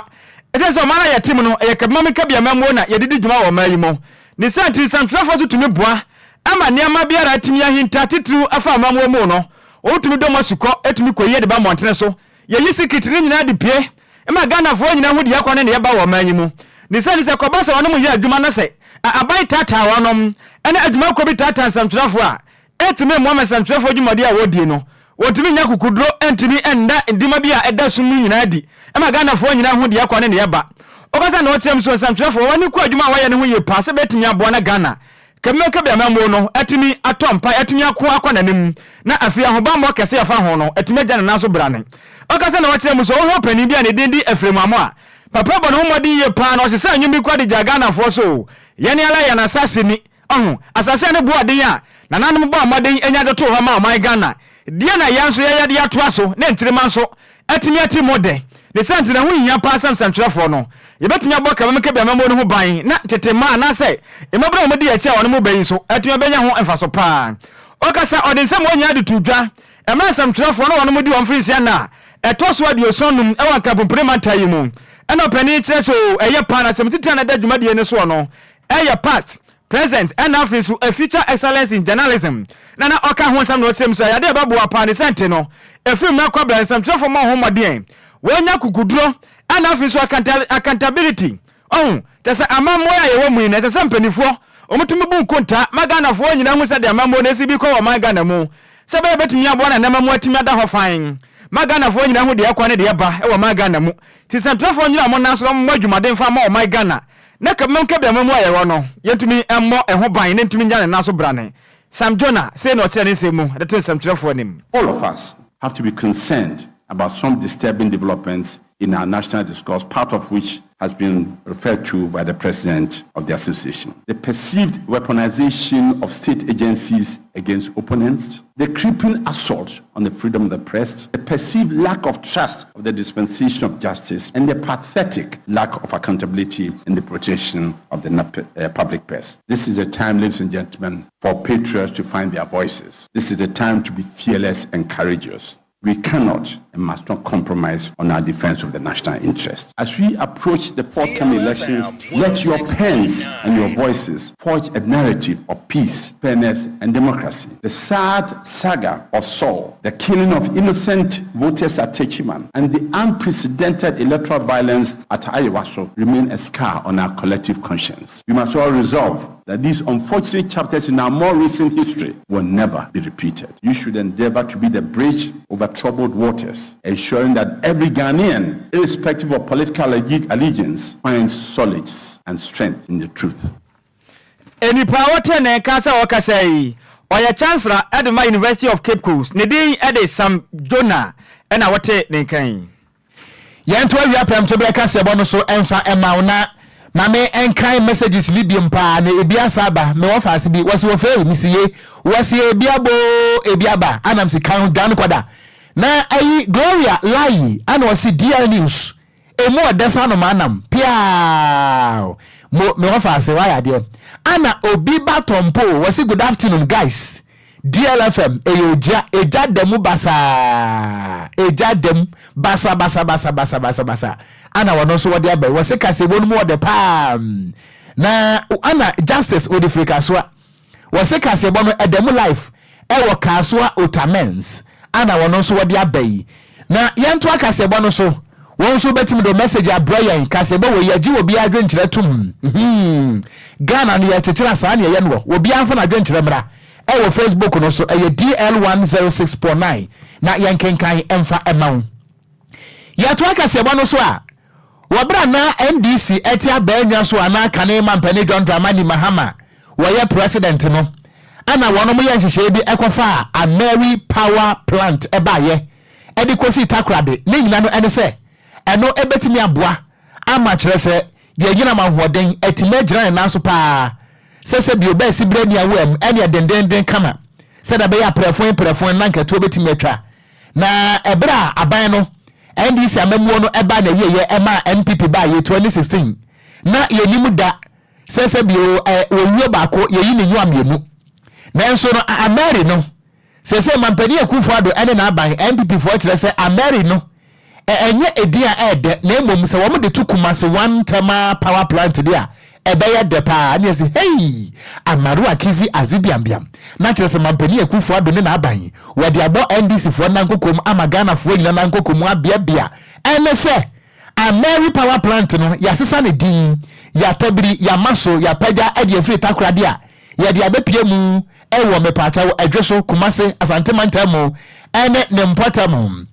Ɛsiane sɛ ɔman a yɛte mu no, ɛyɛ kabimamikabi amammuo na yɛde di dwuma wɔ ɔman yi mu. Ne saa nti, nsɛmtwerɛfoɔ nso tumi boa ma nneɛma biara atumi ahinta, titiriw ɛfa amammuo mu no. Wɔtumi dɔ mu asukɔ tumi kɔyi de ba mmɔntene so. Yɛyi sikiriti no nyinaa de pue ma Ghanafoɔ nyinaa hu deɛ ɛkɔ ne deɛ ɛba wɔ ɔman yi mu. Ne saa nti, sɛ ɛkɔba sɛ wɔnom yɛ adwuma na sɛ aban taataa wɔnom ne adwumakuo bi taataa nsɛmtwerɛfoɔ a, Entumi mmoa ma nsɛmtwerɛfoɔ dwumadie a wɔredie no, wɔntumi nnya akokoduro ntumi nna ndwuma bi a ɛda sum mu nyinaa adi ma Ghanafoɔ nyinaa hu deɛ ɛkɔ ne deɛ ɛba. Ɔkasa na ɔkyerɛ mu sɛ nsɛmtwerɛfoɔ wɔn ani kɔ adwuma a wɔyɛ no ho yie paa sɛ bɛtumi aboa na Ghana Kɛmɛkɛbi amammuo no atumi atɔ mpae atumi ako akɔ n'anim na afei ahobammɔ kɛse a ɛfa ho no atumi agya ne nan so brane. Ɔkasa na ɔkyerɛ mu sɛ ɔhwɛ ɔpanin bi a ne din de Ephraim Amoah papa bɔ ne ho mmɔden yie paa na ɔsesaa nnwom bi koraa de gyaa Ghanafoɔ so Yɛne ara yɛn asase ni Ɔho, asase a ne bo ɔden a nananom bɔɔ mmɔden nya de too hɔ maa ɔman Ghana, deɛ na yɛn nso yɛyɛ de atoa so na nkyirimma nso atumi ate mu dɛ. Ne saa nti na ɛho hia paa sɛ nsɛntwerɛfoɔ no, yɛbɛtumi abɔ Kabamikabi amammuo no ho ban na tete mma anaasɛ mmabunu a wɔdi akyi a wɔn mu bɛ yi nso atumi abɛnya ho mfaso paa. Ɔkasa, ɔde nsɛm a ɔnyaa de too dwa mmerɛ nsɛmtwerɛfoɔ no wɔnom di wɔn mfirinhyia nna a ɛtɔ so 75 wɔ Nkrabompire mantam yi mu. Ɛna ɔpanin yi kyerɛ sɛ oo, ɛyɛ paa na asɛm titire a na ɛda dwumadie no soɔ no Ɛyɛ past, present ɛna afei nso a future excellence in journalism na na ɔka ho nsɛm na ɔkyerɛ mu sɛ ɛyɛ ade a ɛbɛboa paa ne sɛ nte no ɛfiri mmerɛ kɔ berɛ nsɛmtwerɛfoɔ mmɔ ho mmɔden wɔnya kukuduro ɛna afei nso accountability ɔho kyɛ sɛ amammuo a yɛwɔ mu yi no ɛsɛ sɛ mpanimfoɔ wɔtumi bu nkontaa ma Ghanafoɔ nyinaa hu sɛdeɛ amammuo no ɛsi bi kɔ wɔ ɔman Ghana mu sɛ ɛbɛyɛ bɛtumi aboa na nneɛma mu atumi ada hɔ fann ma Ghanafoɔ nyinaa hu deɛ ɛkɔ ne deɛ ɛba wɔ ɔman Ghana mu nti nsɛmtwerɛfoɔ nyina wɔn nan so na wɔmmɔ adwumaden mfa mma ɔman Ghana Na kabimam kabiama mu a yɛwɔ no, yɛntumi mmɔ ɛho ban na ntumi nnya ne nan so brane. Sam Jonah, sei na ɔkyerɛɛ ne nsɛm mu de too nsɛmtwerɛfoɔ anim. All of us have to be concerned about some disturbing developments in our national discourse, part of which has been referred to by the president of the association. The perceived weaponization of state agencies against opponents, the creeping assault on the freedom of the press, the perceived lack of trust of the dispensation of justice, and the pathetic lack of accountability in the protection of the uh, public purse. This is a time, ladies and gentlemen, for patriots to find their voices. This is a time to be fearless and courageous. We cannot and must not compromise on our defense of the national interest. As we approach the forthcoming elections, let your pens and your voices forge a narrative of peace, fairness, and democracy. The sad saga of Saul, the killing of innocent voters at Techiman, and the unprecedented electoral violence at Ayawaso remain a scar on our collective conscience. We must all resolve that these unfortunate chapters in our more recent history will never be repeated. You should endeavor to be the bridge over troubled waters, ensuring that every Ghanaian, irrespective of political allegiance, finds solace and strength in the truth. Nipa a wɔte ne nka sɛ ɔrekasa yi, ɔyɛ Chancellor de ma University of Cape Coast. Ne din de Sam Jonah na wɔte ne nka yi. Yɛnto awia prɛmtoberɛ kaseɛbɔ no so mfa mma wo na ma me nkan messages no biom paa na ebi asa aba. Me wɔfaase bi wɔse wɔfei mese ye wɔse ebi aba oo ebi aba ana mese kan dwane kɔda na ayi Gloria Layi ana ɔse DR News emu ɔdɛ sa no manam piaaw mo me wɔfaase wayɛ adeɛ ana obi ba tɔmpo wɔse good afternoon guys DLFM ɛyɛ ogya, egya da mu basaa, egya da mu basa basa basa basa basa basa ana wɔno nso wɔde aba yi, wɔse kaseɛbɔ no mu ɔdɛ paa na ana Justice wɔde firi Kasoa, wɔse kaseɛbɔ no ɛda mu life ɛwɔ Kasoa Otamens ana wɔno nso wɔde aba yi, na yɛntoa kaseɛbɔ no so. Wo nso wobɛtumi de wo message abrɛ yɛn, kaseɛbɔ wei yɛgye obiara adwenkyerɛ tom. Hmm. Ghana no yɛkyekyere a saa ne yɛyɛ noɔ. Obiara mfa n'adwenkyerɛ mmra ɛwɔ Facebook no so, ɛyɛ DL106.9 na yɛnkenkan mfa mma wo. Yɛtoa kaseɛbɔ no so a, wɔ berɛ a na NDC ɛte abaa so a na kane mampanin John Dramani Mahama wɔyɛ president no, ɛna wɔnom yɛ nhyehyɛeɛ bi ɛkɔfaa Ameri Power Plant ɛbaeɛ de kɔsii Takoradi. Ne nyina no ɛne sɛ ɛno ɛbɛtumi aboa ama kyerɛ sɛ yɛn anyinam ahoɔden atumi agyina ne nan so paa sɛ sɛ bio bɛɛsi berɛ ni awoam ɛneɛ dendenden kama sɛdeɛ ɛbɛyɛ a prɛfoe prɛfoe na nkɛtoɔ bɛtumi atwa. Na ɛberɛ a aban no NDC amammuo no ɛbaa n'awieɛ ɛmaa NPP baeɛ 2016 na yɛnim da sɛ sɛ bio ɛ wɔwuo baako yɛyi ne nyoa mmienu nanso no Ameri no Seesei Mampanin Akuffo Addo ne n'aban, NPP foɔ kyerɛ sɛ Ameri no ɛnyɛ edin a ɛyɛ dɛ na mmom sɛ wɔn de to Kumasi One Thermal Power Plant deɛ a ɛbɛyɛ dɛ paa. Ɛne yɛse hei! Amaru Akizi Azibiambiam. Na kyerɛ sɛ Mampanin Akuffo Addo ne n'aban wɔde abɔ NDC foɔ nankokom ama Ghana foɔ nyina nankokom abeabea. Ɛne sɛ Ameri Power Plant no yɛasesa ne din, yɛatabiri, yɛama so, yɛapagya de afiri Takoradi a yɛde abɛpue mu wɔ Mepaakyɛw, Ɛdweso, Kumase, Asante mantam mu ne ne mpɔtam.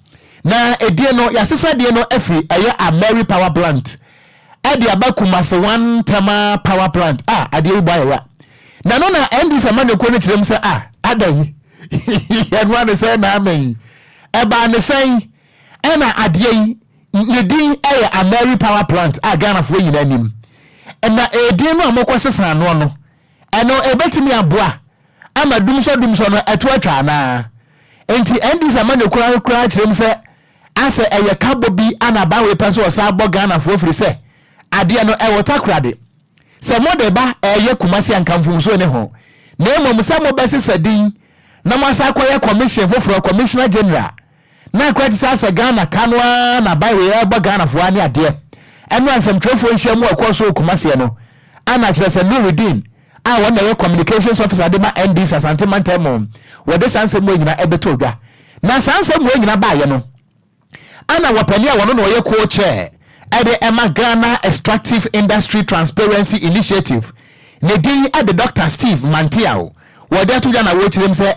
Na edin no, yɛasesa din no afiri ɛyɛ Ameri Power Plant de aba Kumase One Thermal Power Plant. Ah, adeɛ yi bɔ ayɛ ya. Na ɛno na NDC amanyɔkuo no kyerɛ mu sɛ, ah, adɛn? Ɛno ane sɛ na amɛn. Ɛbaa ne sɛn ɛna adeɛ yi ne din yɛ Ameri Power Plant a Ghanafoɔ nyinaa nim. Na edin no a mokɔsesa anoɔ no, Ɛno ɛbɛtumi aboa ama dumsɔdumsɔ no ɛto atwa anaa? Enti NDC amanyɔkuo no koraa kyerɛ mu sɛ asɛ ɛyɛ kabɔ bi ana aban wei pɛ sɛ ɔsan bɔ Ghanafoɔ firi sɛ adeɛ no ɛwɔ Takoradi. Sɛ mode ba ɛyɛ Kumasi anka mfomsoɔ nni ho na mmom sɛ mobɛsesa din na moasan akɔyɛ commission foforɔ, Commissioner General, Na akora te sɛ asɛ Ghana ka no ara na aban wei ɛrebɔ Ghanafoɔ ara ne adeɛ. Ɛno a nsɛmtwerɛfoɔ nhyiamu a ɛkɔɔ so wɔ Kumaseɛ no ana kyerɛ sɛ Nurudeen a ɔno na ɛyɛ Communications Officer de ma NDC Asante mantam mu wɔde saa nsɛm wei nyina ɛbɛtoo dwa. Na saa nsɛm wei nyina baeɛ no ana wɔpanin a wɔno na ɔyɛ co-chair ɛde ɛma Ghana Extractive Industry Transparency Initiative ne din ɛde Dr. Steve Manteaw wɔde ato dwa na wɔkyerɛm sɛ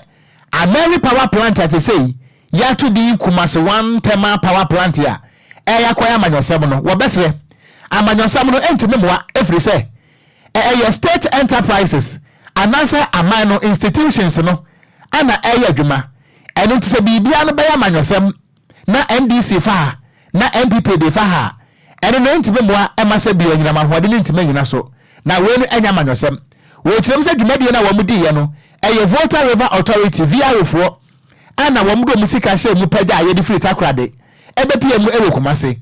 Ameri Power Plant a sesei yɛato din Kumasi One Thermal Power Plant a ɛreyɛ akɔyɛ amanyɔsɛm no, wɔbɛsrɛ. Amanyɔsɛm no ntumi mmoa ɛfiri sɛ ɛyɛ state enterprises anaasɛ aman no institutions no na ɛreyɛ adwuma. Ɛno nti sɛ biribiara no bɛyɛ amanyɔsɛm na NDC fa ha na NPP de fa ha a, ɛno no ɛntumi mmoa mma sɛ bio anyinam ahoɔden no ntumi nnyina so. Na wei no ɛnyɛ amanyɔsɛm. Wɔkyerɛ mu sɛ dwumadie no a wɔn diiɛ no, ɛyɛ Volta River Authority, VRA, foɔ a na wɔn de wɔn sika hyɛɛ mu pɛgya a yɛde firi Takoradi ɛbɛpue mu wɔ Kumasi.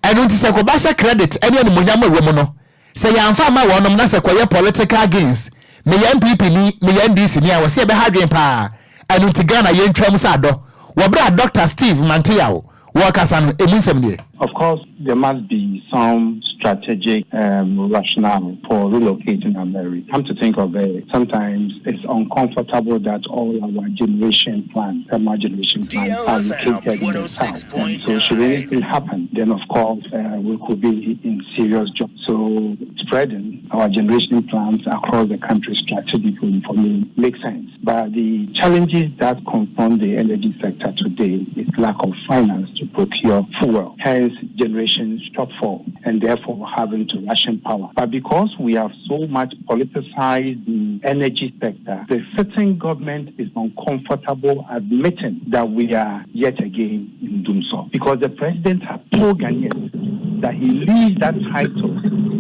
Ɛno nti sɛ ɛkɔba sɛ credit ne animuonyam a ɛwɔ mu no, Sɛ yɛamfa amma wɔnom na sɛ kɔyɛ political gains, meyɛ NPP ni, meyɛ NDC ni a, wɔse ɛbɛha adwene paa. Ɛno nti Ghana yɛntwa mu sɛ adɔ. Wɔ berɛ a Dɔkta Steve Manteaw wɔrekasa no, ɛmu nsɛm nie. Of course, there must be some strategic um, rationale for relocating Ameri. Come to think of it, sometimes it's uncomfortable that all our generation plants, thermal generation plants, are located in the south. And so, should anything happen, then of course uh, we could be in serious job. So, spreading our generation plants across the country strategically for me makes sense. But the challenges that confront the energy sector today is lack of finance to procure fuel, hence generation shortfall, and therefore having to ration power. But because we have so much politicized the energy sector, the sitting government is uncomfortable admitting that we are yet again in Dumsor. Because the president has told Ghanaians that he leaves that title,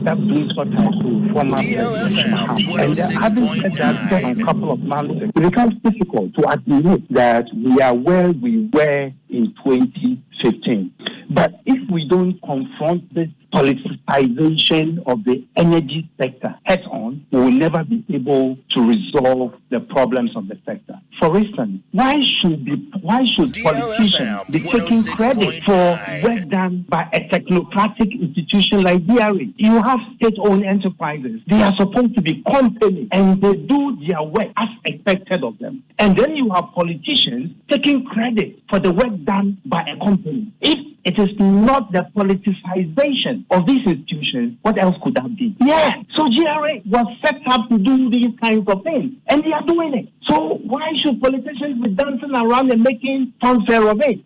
that Dumsor title, former President Mahama. And having said that for a couple of months, it becomes difficult to admit that we are where we were in 2015. But if we don't confront this politicization of the energy sector head on, we will never be able to resolve the problems of the sector. For instance, why should be, why should politicians be taking credit for work done by a technocratic institution like DRA? You have state-owned enterprises. They are supposed to be companies and they do their work as expected of them. And then you have politicians taking credit for the work done by a company. If it is not the politicization of these institutions, what else could that be? Yeah, so GRA was set up to do these kinds of things, and they are doing it. So why should politicians be dancing around and making fanfare of it?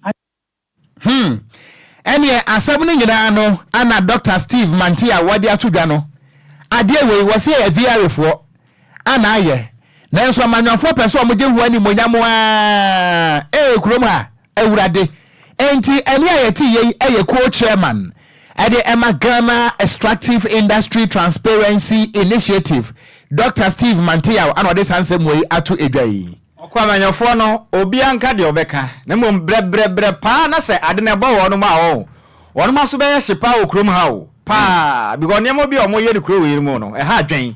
Hmm. Ɛneɛ asɛm no nyinaa no ana Doctor Steve Mante a wɔde ato dwa no. Adeɛ wei wɔse ɛyɛ VRA foɔ ana ayɛ. Nanso amanyɔfoɔ pɛ sɛ wɔgye ho animuonyam aa. Ee kurom ha, Awurade. Enti ɛne a yɛte yei yɛ co-chairman ɛde ɛma Ghana Extractive Industry Transparency Initiative, Doctor Steve Manteaw ana ɔde saa nsɛm wei ato dwa yi. Ɔkɔ amanyɔfoɔ no, obiara nka deɛ ɔbɛka, na mmom brɛbrɛbrɛ paa na sɛ ade no ɛbɔ wɔnom a oh, wɔnom aso bɛyɛ hye paa wɔ kurom ha o, paa, because nneɛma bi a wɔyɛ no kuro wei mu no, ɛha adwen,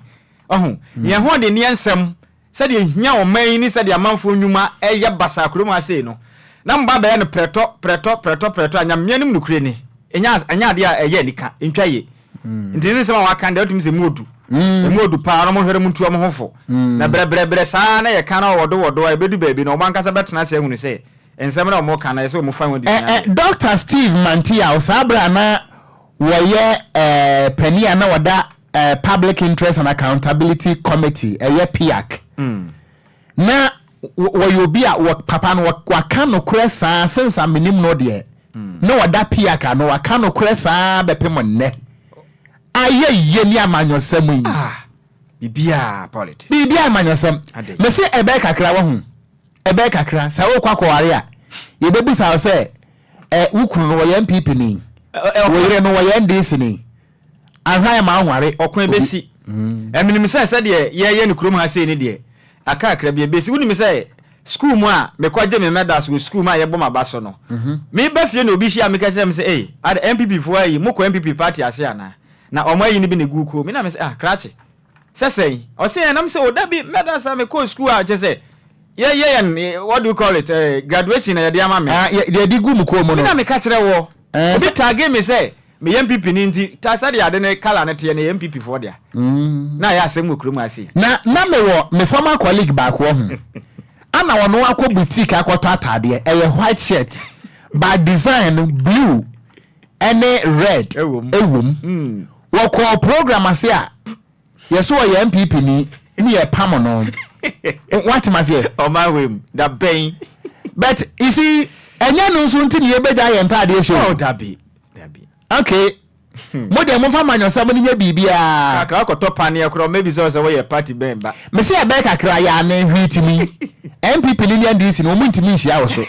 wahu, yɛn ho de nneɛ nsɛm, sɛdeɛ ɛhia ɔman yi ne sɛdeɛ amanfoɔ nnwuma ɛyɛ basaa kurom ha sei no, na mo ba bɛyɛ no prɛtɔ, prɛtɔ, prɛtɔ, prɛtɔ a, Nyame anim nokorɛ ni, ɛnyɛ, ɛnyɛ adeɛ a ɛyɛ anika, ɛntwa yie. Nti ne nsɛm a waka no deɛ wotumi sɛ emu odu. Emu odu paa na wɔhwɛ no ntu wɔn ho fo. Na brɛbrɛbrɛ saa na yɛka na wɔdɔ wɔdɔ a ebedu baabi no wɔn ankasa bɛtena ase ahunu sɛ nsɛm no a wɔka no ɛsɛ sɛ wɔfa ho adesua adeɛ. Dɔkta Steve Manteaw, saa berɛ a na wɔyɛ panin a na ɔda Public Interest and Accountability Committee, ɛyɛ PIAC, Na wɔyɛ obi a wɔ papa no waka nokorɛ saa since a menim no deɛ na ɔda piak ano waka nokorɛ saa bɛpem nnɛ ayɛ yie ne amanyɔsɛm yi. Ah, biribiara politics. Biribiara amanyɔsɛm. Mese ɛbɛyɛ kakra wahu ɛbɛyɛ kakra sɛ wokɔ akɔware a yɛbɛbisa wo sɛ ɛ wo kunu no wɔyɛ NPP ni wo yere no wɔyɛ NDC ni ahwɛ ma anware. Ɔko ɛbɛsi. Ɛmenim sɛ sɛdeɛ yɛyɛ no kurom ha sei no deɛ Aka kakra bi ebesi. Wonim sɛ sukuu mu a mekɔgye me medals wɔ sukuu mu a yɛbɔ m'aba so no, meba fie na obi hyia me ka kyerɛ me sɛ, Ei, ada NPP foɔ ayi, mokɔ NPP party ase anaa? Na wɔn ayi no bi na egu wo kɔn mu. Na mese, ah, krakye, sɛ sɛn? Ɔse ɛn, na mese, oh, dabi, medals a mekɔɔ sukuu a kyerɛ sɛ yɛyɛ yɛn, what do you call it, eh, graduation na yɛde ama me. Ah, yɛ, deɛ yɛde gu mo kɔn mu no. Me na meka kyerɛ woɔ. Eh, Obi sɛ. tagee me sɛ Meyɛ NPP ni nti ta sɛdeɛ ade no colour no teɛ no yɛ NPP foɔ dea. Na ayɛ asɛm wɔ kurom ha sei. Na na mewɔ me former colleague baako ɔho ana ɔno akɔ boutique akɔtɔ ataadeɛ ɛyɛ white shirt but design no blue ɛne red ɛwom wɔkɔɔ program ase a yɛsɛ ɔyɛ NPP ni ne yɛ pam no wate ma seɛ. Ɔman wei mu da bɛn. But you see ɛnyɛ no nso nti ne yɛbɛgya yɛn ntaadeɛ hyɛ o. Oh dabi dabi. Okay mo deɛ momfa amanyɔsɛm no nyɛ biribiara. Kakra kɔtɔ paneɛ korɔ mɛbisa wo sɛ woyɛ party bɛn ba. Mese ɛbɛyɛ kakra yɛ ane hwee tumi NPP ne ne NDC no wɔn ntumi nhyia wɔ so.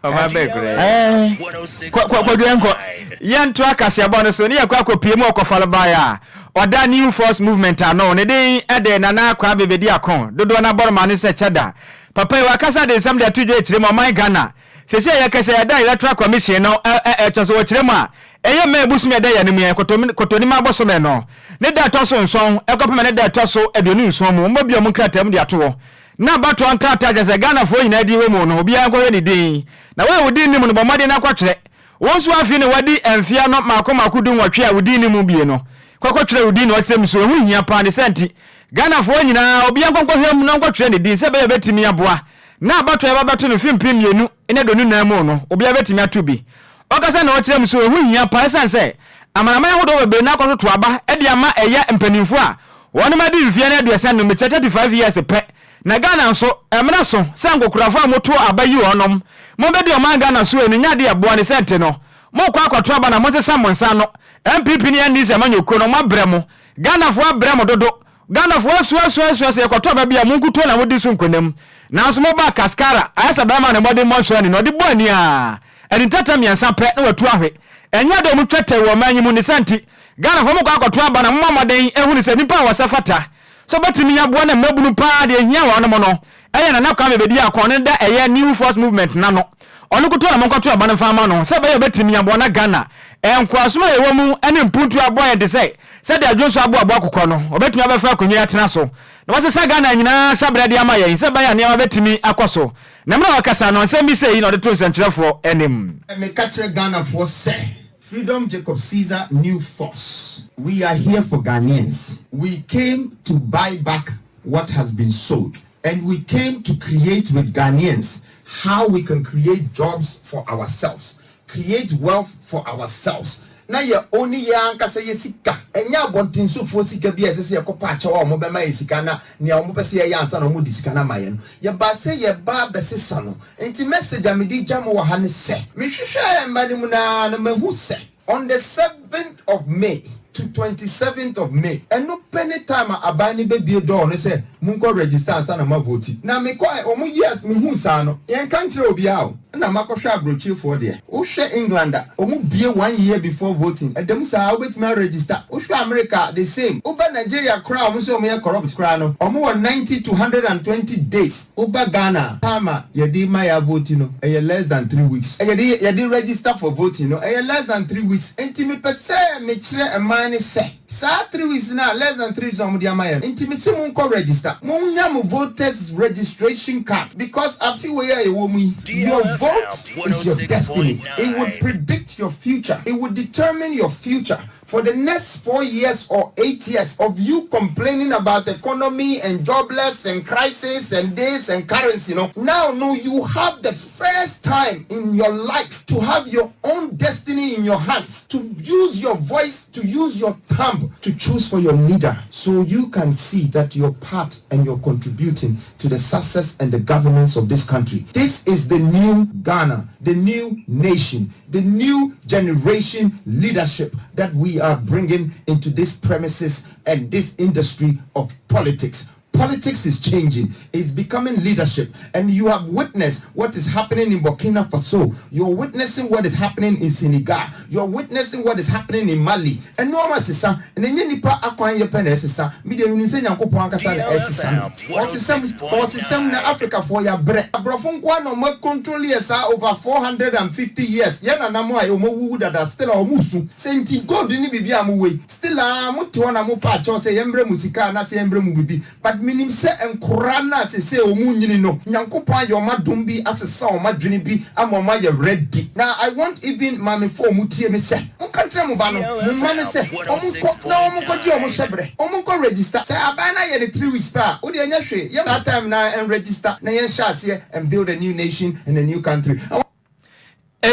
Ɔma bɛɛ koraa. Ɛɛ, kɔ kɔ kɔdwo yɛnkɔ. Yɛntoa kaseɛbɔ no so ne yɛkɔ akɔpue mu wɔ Kɔfalbae a ɔda New Force Movement ano. Ne din de Nana Kwame Bediako, dodoɔ no abɔnoma no sɛ Cheddar. Papa yi wakasa de nsɛm de ato dwa akyire mu ɔman Ghana. Seesei a yɛkasa yi ɛda Electoral Commission no kyɛ so wɔkyerɛ mu a ɛyɛ May bosome a ɛda yɛn anim yi, Kɔtɔnim abosome no ne da a ɛtɔ so nson kɔpem ne da a ɛtɔ so 27 mu wɔbɛbue wɔn nkrataa mu de ato hɔ. Na abatoɔ nkrataa kyerɛ sɛ Ghanafoɔ nyinaa din wɔ mu no, obiara nkɔhwɛ ne din. Na wo a wo din nni mu no, bɔ mmɔden na kɔtwerɛ. Wo nso afei na woadi mfeɛ ano mmaako mmaako dunwɔtwe a wo din nni mu bie no, kɔkɔtwerɛ wo din na wɔkyerɛ mu so. Ɛho hia paa. Ne saa nti, Ghanafoɔ nyinaa, obiara nkɔ nkɔhwɛ mu na ɔnkɔtwerɛ ne din sɛ ɛbɛyɛ a ɛbɛtumi aboa na abatoɔ a yɛba bɛto no mfe 2024 mu no, obiara bɛtumi ato bi. Ɔkasa na ɔkyerɛ mu so. Ɛho hia paa ɛsiane sɛ amanaman ahodoɔ bebree na akɔtoto aba de ama ɛyɛ mpanimfoɔ a Wɔnom adi mfeɛ no 35, mekyerɛ 35 years pɛ. Na Ghana nso, ɛmena so sɛ nkokorafoɔ a moto aba yi wɔnom, mobɛdi ɔman Ghana so ɛno nyɛ adeɛ ɛboa ne sɛ nti no, mokɔ akɔto aba na monsesa mo nsa ano. NPP ne NDC amanyɔkuo no, moabrɛ mo. Ghanafoɔ abrɛ mo dodo. Ghanafoɔ asu asu asu sɛ yɛkɔto aba bi a, mo nkutoo na modi so nkonim. Nanso mobaa Kaskara, ayɛ sɛ barima a ne mmɔdemmɔ nsɔ ani na ɔde bɔ ani ara, ani ntɛtɛ mmiɛnsa pɛ na watu ahwe. Ɛnyɛ ade a wɔtwa tɛw wɔ ɔman yi mu, ne saa nti, Ghanafoɔ mokɔ akɔto aba na momɔ mmɔden ahunu sɛ nnipa a wɔsɛ fata sɛ wɔbɛtumi aboa na mmabunu paa deɛ ɛhia wɔnom no ɛyɛ Nana Kwame Bediako ɔno da ɛyɛ New Force Movement no ano ɔno nkutoo na monkɔto aba no mfa mma no sɛ ɛbɛyɛ ɔbɛtumi aboa na Ghana nkoasom a yɛwɔ mu ne mpuntuo aboa yɛn te sɛ sɛdeɛ adwonso aboaboa akokɔ no ɔbɛtumi abɛfa akonnwa yi atena so na wasesa Ghana nyinaa saberɛ de ama yɛn sɛ ɛbɛyɛ a nneɛma bɛtumi akɔ so na mmerɛ a ɔkasa no nsɛm bi sei na ɔde to nsɛntwerɛfoɔ anim. Meka kyerɛ Ghanafoɔ sɛ Freedom Jacob Caesar New Force. We are here for Ghanaians. We came to buy back what has been sold and we came to create with Ghanaians. how we can create jobs for ourselves, create wealth for ourselves na yɛ own yɛn ankasa yɛ sika, ɛnyɛ abɔntensofoɔ sika bi a ɛsɛ sɛ yɛkɔpɛ akyɛw a wɔbɛma yɛn sika na nea wɔpɛ sɛ yɛyɛ ansa na wɔde sika no ama yɛn no. Yɛbaa sɛ yɛreba abɛsesa no. Enti message a mede regya mo wɔ ha ne sɛ, mehwehwɛɛ mma no mu no ara no mahu sɛ on the seventh of May to 27th of May, ɛno pɛ ne time a aban no bɛbue door no sɛ monkɔ register ansa na moavoti. Na mekɔɛ, wɔn years mehuu saa no, yɛnka nkyerɛ obiara o, ɛna makɔhwɛ abrokyirefoɔ deɛ. Wohwɛ England a, wɔn bue one year before voting, ɛda mu saa wobɛtumi aregister. Wohwɛ America a, the same. Woba Nigeria koraa a wɔn sɛ wɔn yɛ corrupt koraa no, wɔn wɔ 90 to 120 days. Woba Ghana a, time a yɛde ma yɛavoti no, ɛyɛ less than three weeks. Yɛde yɛde register for voting no, ɛyɛ less than three weeks. Nti mepɛ sɛ mekyerɛ mmaa no sɛ, saa three weeks no a, less than three weeks a wɔde ama yɛn no, nti mese monkɔ register. Monnya mo voters registration card because afe wei a yɛwɔ mu yi, your vote is your destiny. It would predict your future. It would determine your future. For the next four years or eight years of you complaining about economy and jobless and crisis and this and currency no, now no you have the first time in your life to have your own destiny in your hands, to use your voice, to use your thumb to choose for your leader so you can see that you're part and you're contributing to the success and the governance of this country. This is the new Ghana, the new nation, the new generation leadership that we are bringing into this premises and this industry of politics. Politics is changing. It's becoming leadership. And you have witnessed what is happening in Burkina Faso. You're witnessing what is happening in Senegal. You're witnessing what is happening in Mali. Nnoɔma sesa, na ɛnyɛ nnipa akwan yɛ pɛ na ɛsesa. Me deɛ menim sɛ Nyankopɔn ankasa na ɛresesa no. Ɔresesa mu, ɔresesa mu na Africafoɔ yɛabrɛ. Aborɔfo nko ara na wɔn acontrol yɛ saa over 450 years. Yɛn nananom a wɔn awuwu dada still a wɔn resu. Sɛ nti gold ne biribi a mowɔ yi, still a mote hɔ na mopɛ akyɛw sɛ yɛmbrɛ mo sika anaasɛ yɛmbrɛ mo biribi. But menim sɛ nkoraa no a sesei ɔmo nyini no, Nyankopɔn ayɛ ɔmo adom bi asesa ɔmo adwene bi ama ɔmo ayɛ ready. Na I want even maamefoɔ a ɔmo tie me sɛ, monka nkyerɛ mo ba no, mo mma no sɛ, ɔmo nkɔ na ɔmo nkɔgye ɔmo hyɛbrɛ, ɔmo nkɔ register. Sɛ aban no ayɛ no three weeks pɛ a, wodeɛ ɛnyɛ hwee, yɛn saa time no ara nregister na yɛnhyɛ aseɛ and build a new nation and a new country. I want.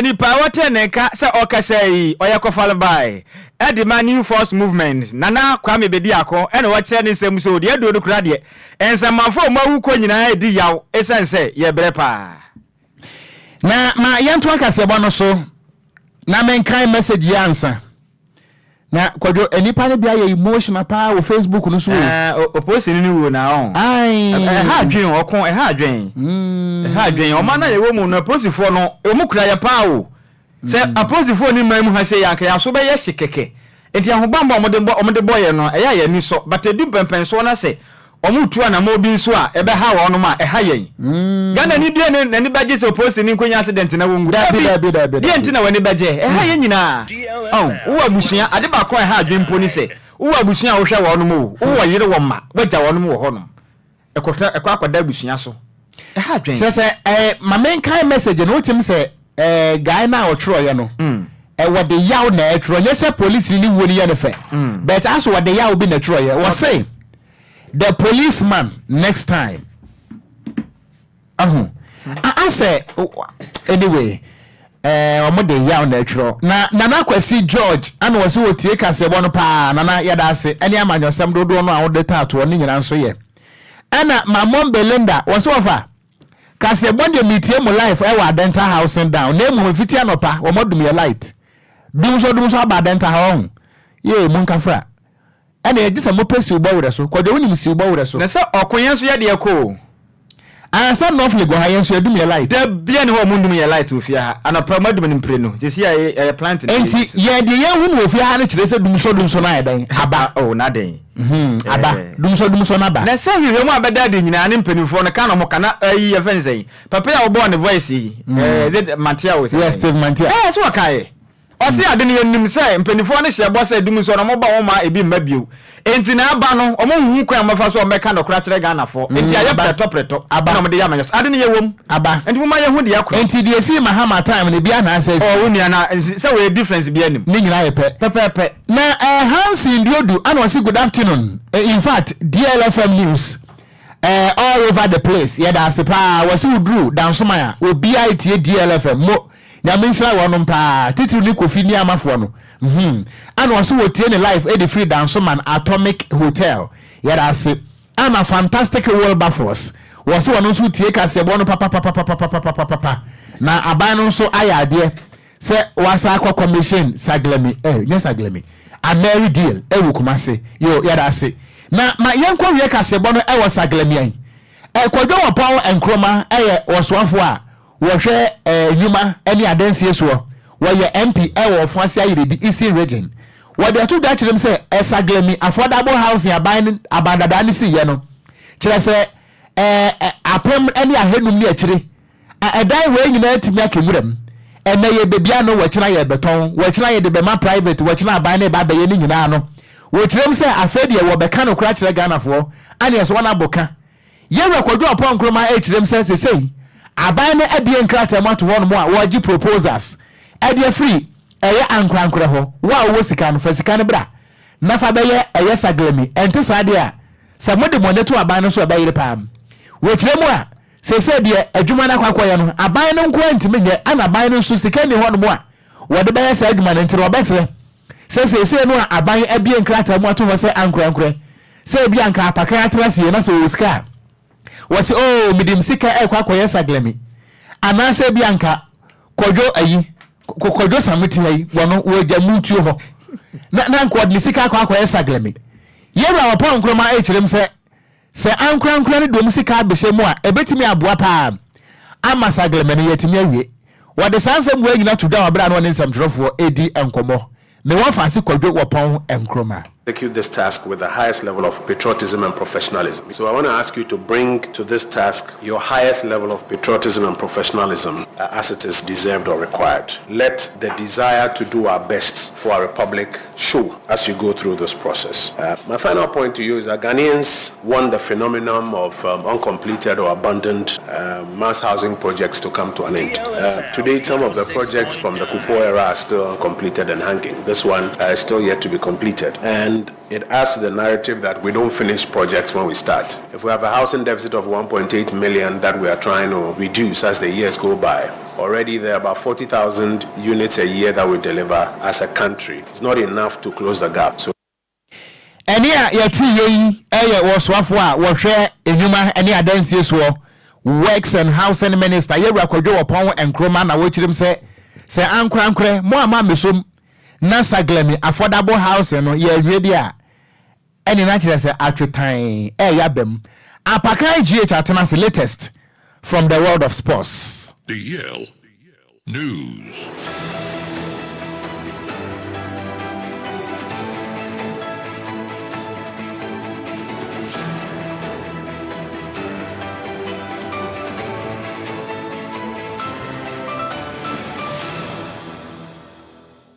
Nipa a wɔtee ne nka sɛ ɔrekasa yi, ɔyɛ Kɔfalbae de ma New Force Movement, Nana Kwame Bediako na ɔkyerɛ ne nsɛm mu sɛ deɛ aduro no kura deɛ, nsamanfoɔ a wɔawu kɔ nyinaa redi yaw esiane sɛ yɛbrɛ paa. Na ma yɛntoa kaseɛbɔ no so na menkan message yi ansa. Na kwadwo nnipa no bi ayɛ emotional paa wɔ Facebook no so o. Ɛɛ oposini no wuo na ɔn. Ae. Ɛha adwen ɔko ɛha adwen. Ɛha adwen ɔman no a yɛwɔ mu no apolisifoɔ no wɔn kura yɛ paa o. Sɛ apolisifoɔ ni man mu ha sei anka yɛn aso bɛyɛ hye kɛkɛ. Nti ahobanbɔ a wɔde bɔ wɔde bɔ yɛn no ɛyɛ a yɛn ani sɔ but edu mpɛnpɛnsoɔ na sɛ Wɔretu anamɔn bi nso a ɛbɛha wɔnom a, ɛha yɛn. Ghanani biara nni n'ani bɛgye sɛ opolisini nkonya accident na wɔnwu. Dabi, dabi, dabi, Deɛ nti na w'ani bɛgye? Ɛha yɛn nyinaa. Ɔn, wowɔ abusua, ade baako a ɛha adwene mpo ne sɛ, wowɔ abusua a wohwɛ wɔnom o, wowɔ yere wɔ mma, woagya wɔnom wɔ hɔnom. Ɛkɔtra, ɛkɔ akɔda abusua so. Ɛha adwene. Kyerɛ sɛ, eh, ma menkae message no, wotim sɛ, eh, guy no a ɔtwerɛeɛ no, eh, wɔde yaw na ɛtwerɛ, nyɛ sɛ polisini ne wuo no yɛ no fɛ, but aso wɔde yaw bi na ɛtwerɛeɛ. Wɔse, the policeman next time ahu asɛ anyway ɛɛ wɔn de yaw na ɛtwerɛ na nana kwasi george ana wɔsi wɔ tie kaseɛbɔ no paa nana yɛda ase ɛne amanyɔsɛm dodoɔ no a wɔde taatoɔ ne nyinaa nso yɛ ɛna mamon belinda wɔsi wɔfa kaseɛbɔ deɛ metie mu life ɛwɔ adenta housing down na emu mfiti anɔpa wɔn adum yɛ light dum so dum so aba adenta ha ɔho yee mu nkafra. Ɛna ɛgye sɛ mopɛ siw bɔ werɛ so. Kwadwo wonim siw bɔ werɛ so? Na sɛ ɔko yɛn nso yɛdeɛ kɔ o. Ah sɛ North Legon ha yɛn nso yɛdum yɛ light. Da bia ni hɔ a ɔmo ndum yɛ light wɔ fie ha. Anɔpa ɔmo adum no mprenu. Sɛsi a ɛyɛ plant na Enti yɛsi so. yɛn deɛ yɛn hu no wɔ fie ha no kyerɛ sɛ dumsɔ dumsɔ no ayɛ dɛn? Aba. Oh na dɛn? Mhm aba. Eh. Dumsɔ dumsɔ no aba. Na sɛ nhwehwɛmu a bɛda adi nyinaa ne mpaninfoɔ no ka na ɔmo ka na ɛyi yɛfrɛ no sɛn? Papa yi a wobɔɔ ne voice yi eh is it Mantia o sɛ Yes sɛn? Steve Mantia. Eh so ɔkaeɛ. Ɔse ade no yɛnim sɛ mpaninfoɔ no hyɛ bɔ sɛ dumsɔ no ɔmo ba wɔn ma ebi mma bio enti na aba no ɔmo nhu kwan a ɔmo bɛfa so a ɔmo bɛka nɔkorɛ akyerɛ Ghanafoɔ enti ayɛ prɛtɔ prɛtɔ Aba. ɛna ɔmo de yɛ amanyɔsɛm ade no yɛwɔ mu Aba. enti momma yɛhu deɛ ɛkorɔ. Enti deɛ esii Mahama time no ebi anaasɛ esi. Oh wo nua na sɛ wei difference biaa nim. Ne nyinaa yɛ pɛ. Pɛpɛɛpɛ. Na eh Hanson Duodu ana ɔse good afternoon eh, in fact DLFM news. Eh, all over the place yɛda ase paa wɔse woduru Dansoman a obiaa tie DLFM mo Nyame nhyira wɔnom paa titiriw ne Kofi ne Amafoɔ no mhm ana ɔse wɔtie ne live de firi Dansoman Atomic Hotel yɛda ase ana Fantastic Wilberforce wɔse wɔno nso tie kaseɛbɔ no papapapapapapapapa na aban no nso ayɛ adeɛ Sɛ wasan akɔ commission Saglemi eh nyɛ Saglemi Ameri deal ɛwɔ Kumasi yoo yɛda ase na ma yɛnkɔ wie kaseɛbɔ no ɛwɔ Saglemi ɛn eh Kwadwo Wɔpɔn Nkrumah ɛyɛ ɔsoafoɔ a wɔhwɛ eh nnwuma ɛne adansie soɔ wɔyɛ MP ɛwɔ Ɔfoase Ayirebi Eastern Region wɔde ato dwa kyerɛ mu sɛ eh Saglemi Affordable Housing aban aban dadaa no siiɛ no kyerɛ sɛ eh apem ɛne ahanum ne akyire A Ɛdan wei nyinaa atumi aka nwuram. Ɛnnɛ yɛbɛbia no, wɔkyena yɛrebɛtɔn, wɔkyena yɛde bɛma private, wɔkyena aban no reba abɛyɛ ne nyinaa no. Wɔkyerɛm sɛ afei deɛ wɔbɛka nokorɛ akyerɛ Ghanafoɔ, aneɛ so wɔn abo ka. Yɛwura Kwadwo Ampɔn Nkrumah rekyerɛm sɛ sesei aban no abue nkrataa mu ato hɔnom a wɔregye proposals de afiri ɛyɛ ankorankorɛ hɔ, wo a wowɔ sika no fa sika no bra na fa bɛyɛ ɛyɛ saglemi, ɛnte saa deɛ a sɛ mode mo ani to aban no so a ɛbɛyere paa. Wɔkyerɛ mu a Seesei deɛ adwuma no akɔ akɔyɛ no, aban no nko ara ntumi nyɛ, ɛna aban no nso sika nni hɔnom a wɔde bɛyɛ saa adwuma no, nti no wɔbɛsrɛ sɛ seesei no a aban abue nkrataa mu ato hɔ sɛ ankorankorɛ, sɛ ebi anka apakan atena ase yie na sɛ wɔwɔ sika a, wɔse oo mede me sika ɛrekɔ akɔyɛ saglemi, anaasɛ ebi anka Kwadwo ayi, Kwadwo Same te ha yi, wɔno wɔagya mu ntuo hɔ, na na anka wɔde ne sika akɔ akɔyɛ saglemi. Yɛwura Ɔpɔn Nkrumah ɛrekyerɛ mu sɛ Sɛ ankorankoro no de wɔn sika abɛhyɛ mu a, ɛbɛtumi aboa paa ama Sagleme no yɛatumi awie. Wɔde saa nsɛm wei nyina to dwa wɔ berɛ a na ɔne nsɛmtwerɛfoɔ redi nkɔmmɔ. Me wɔfaase Kwadwo Wɔpɔn Nkrumah. Execute this task with the highest level of patriotism and professionalism. So I want to ask you to bring to this task your highest level of patriotism and professionalism uh, as it is deserved or required. Let the desire to do our best for our republic show as you go through this process. Uh, my final point to you is that Ghanaians want the phenomenon of um, uncompleted or abandoned uh, mass housing projects to come to an end. Uh, to date, some of the projects from the Kufuor era are still uncompleted and hanging. This one uh, is still yet to be completed. And it adds to the narrative that we don't finish projects when we start. If we have a housing deficit of 1.8 million that we are trying to reduce as the years go by, already there are about 40,000 units a year that we deliver as a country. It's not enough to close the gap. So Ɛnne a yɛteeɛ yi yɛ ɔsoafoɔ a wɔhwɛ nnwuma ne adansie soɔ, Works and Housing Minister, Yɛwura Kwadwo Ɔpɔn Nkrumah na wɔkyerɛm sɛ, sɛ ankorankorɛ mo a moammɛsom na Saglemi Affordable Housing no yɛanwie deɛ a, ɛne na kyerɛ sɛ atwetan ɛɛyɛ aba mu. Apakan GH atena ase latest from the world of sports. The Yale News.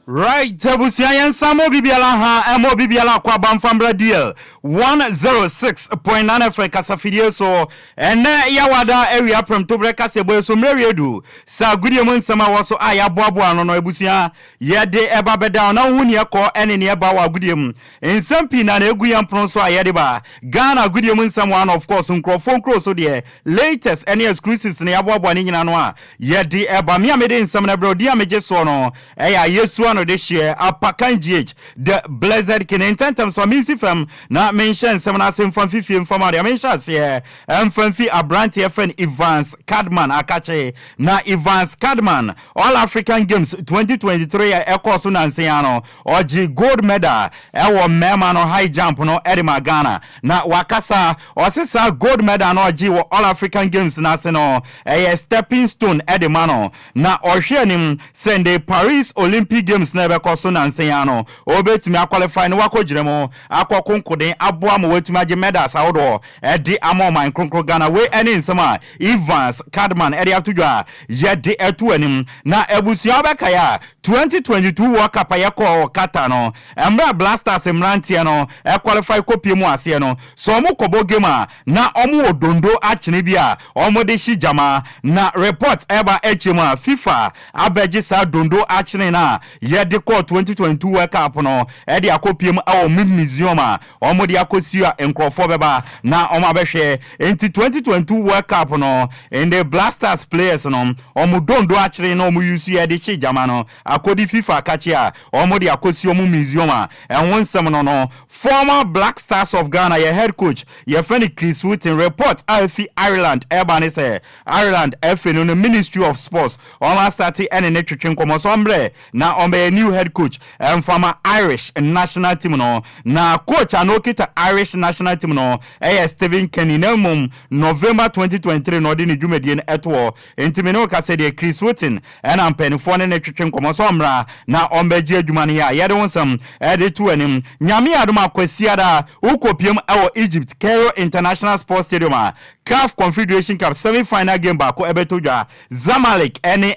Right abusua yɛn nsa ma obi biara ha ɛma obi biara akɔ aba mfa mbra DL 106.9 FM kasafidie so ɛnɛ yawada awia prɛmtoberɛ kaseɛbɔ yi so mmerɛ wie du sɛ agodie mu nsɛm a ɛwɔ so a yɛaboaboa ano no abusua yɛde ɛba bɛda na wohu neɛ ɛkɔ ɛne neɛ ɛba wɔ agodie mu nsɛm pii na na ɛgu yɛn pono so a yɛde ba Ghana agodie mu nsɛm one of course nkurɔfoɔ nkuro so deɛ latest ɛne exclusives na yɛaboaboa ne nyina no a Yɛde ɛba me a mede nsɛm no brɛ wo, din a megye soɔ no ɛyɛ Ayesu Anodehyeɛ Apakan GH, The Blessed King. Ntɛntɛm so a mensi fam na menhyɛ nsɛm no ase mfa mfi fie mfa ma deɛ menhyɛ aseɛ mfa mfi aberanteɛ yɛfrɛ no Evans Cadman Akakye. Na Evans Cadman, All African Games 2023 a ɛkɔɔ so nansa yi ara no, ɔgyee gold medal ɛwɔ mmarima no high jump no de maa Ghana. Na wakasa, ɔse saa gold medal no a ɔgyee wɔ All African Games no ase no, Ɛyɛ stepping stone de ma no, na ɔhwɛ anim sɛ nde Paris Olympic Games no a ɛbɛkɔ so nnansa yi ara no, obetumi aqualify na wakɔgyina mu akɔ konkoden aboa ma watumi agye medals ahodoɔ de ama ɔman kronkron Ghana. Wei ne nsɛm a Evans Cadman de ato dwa a yɛde to anim. Na abusua wobɛkae a, 2022 World Cup a yɛkɔɔ wɔ Qatar no, mmerɛ a Black Stars mmeranteɛ no qualify kɔpie mu aseɛ no, sɛ wɔn kɔbɔ game a, na wɔn wɔ dondo akyene bi a wɔn de hye gyama. Na report ɛreba akyire mu a, FIFA abɛgye saa dondo akyene no a yɛde kɔɔ 2022 World Cup no de akɔpie mu wɔ wɔn museum a wɔde akɔsi a nkurɔfoɔ bɛba na wɔn abɛhwɛ. Enti 2022 World Cup no, ndɛ Black Stars players no, wɔn dondo akyere na wɔn use yɛ de hye gyama no akɔdi FIFA akakye a wɔn de akɔsi wɔn museum a ɛho nsɛm no no. Former Black Stars of Ghana yɛ head coach yɛfrɛ no Chris Hughton report a efi Ireland ɛreba ne sɛ Ireland FA no no Ministry of Sports wɔn astate ɛne ne twetwe nkɔmmɔ sɛ ɔmbrɛ na ɔmbɛyɛ new head coach ɛmfa ma Irish national team no. Na coach a na okita Irish national team no yɛ Stephen Kenny na mmom November 2023 na ɔde ne dwumadie no to hɔ. Enti me ne wo kasa deɛ Chris Hughton na mpaninfoɔ ne no twetwe nkɔmmɔ sɛ ɔmmra na ɔmbɛgye adwuma no yɛ a yɛde wo nsɛm de to anim. Nyame adom a Kwasiada wokɔpiem wɔ Egypt Cairo International Sports Stadium a CAF Confederation Cup semi final game baako bɛtɔ dwa. Zamalek ne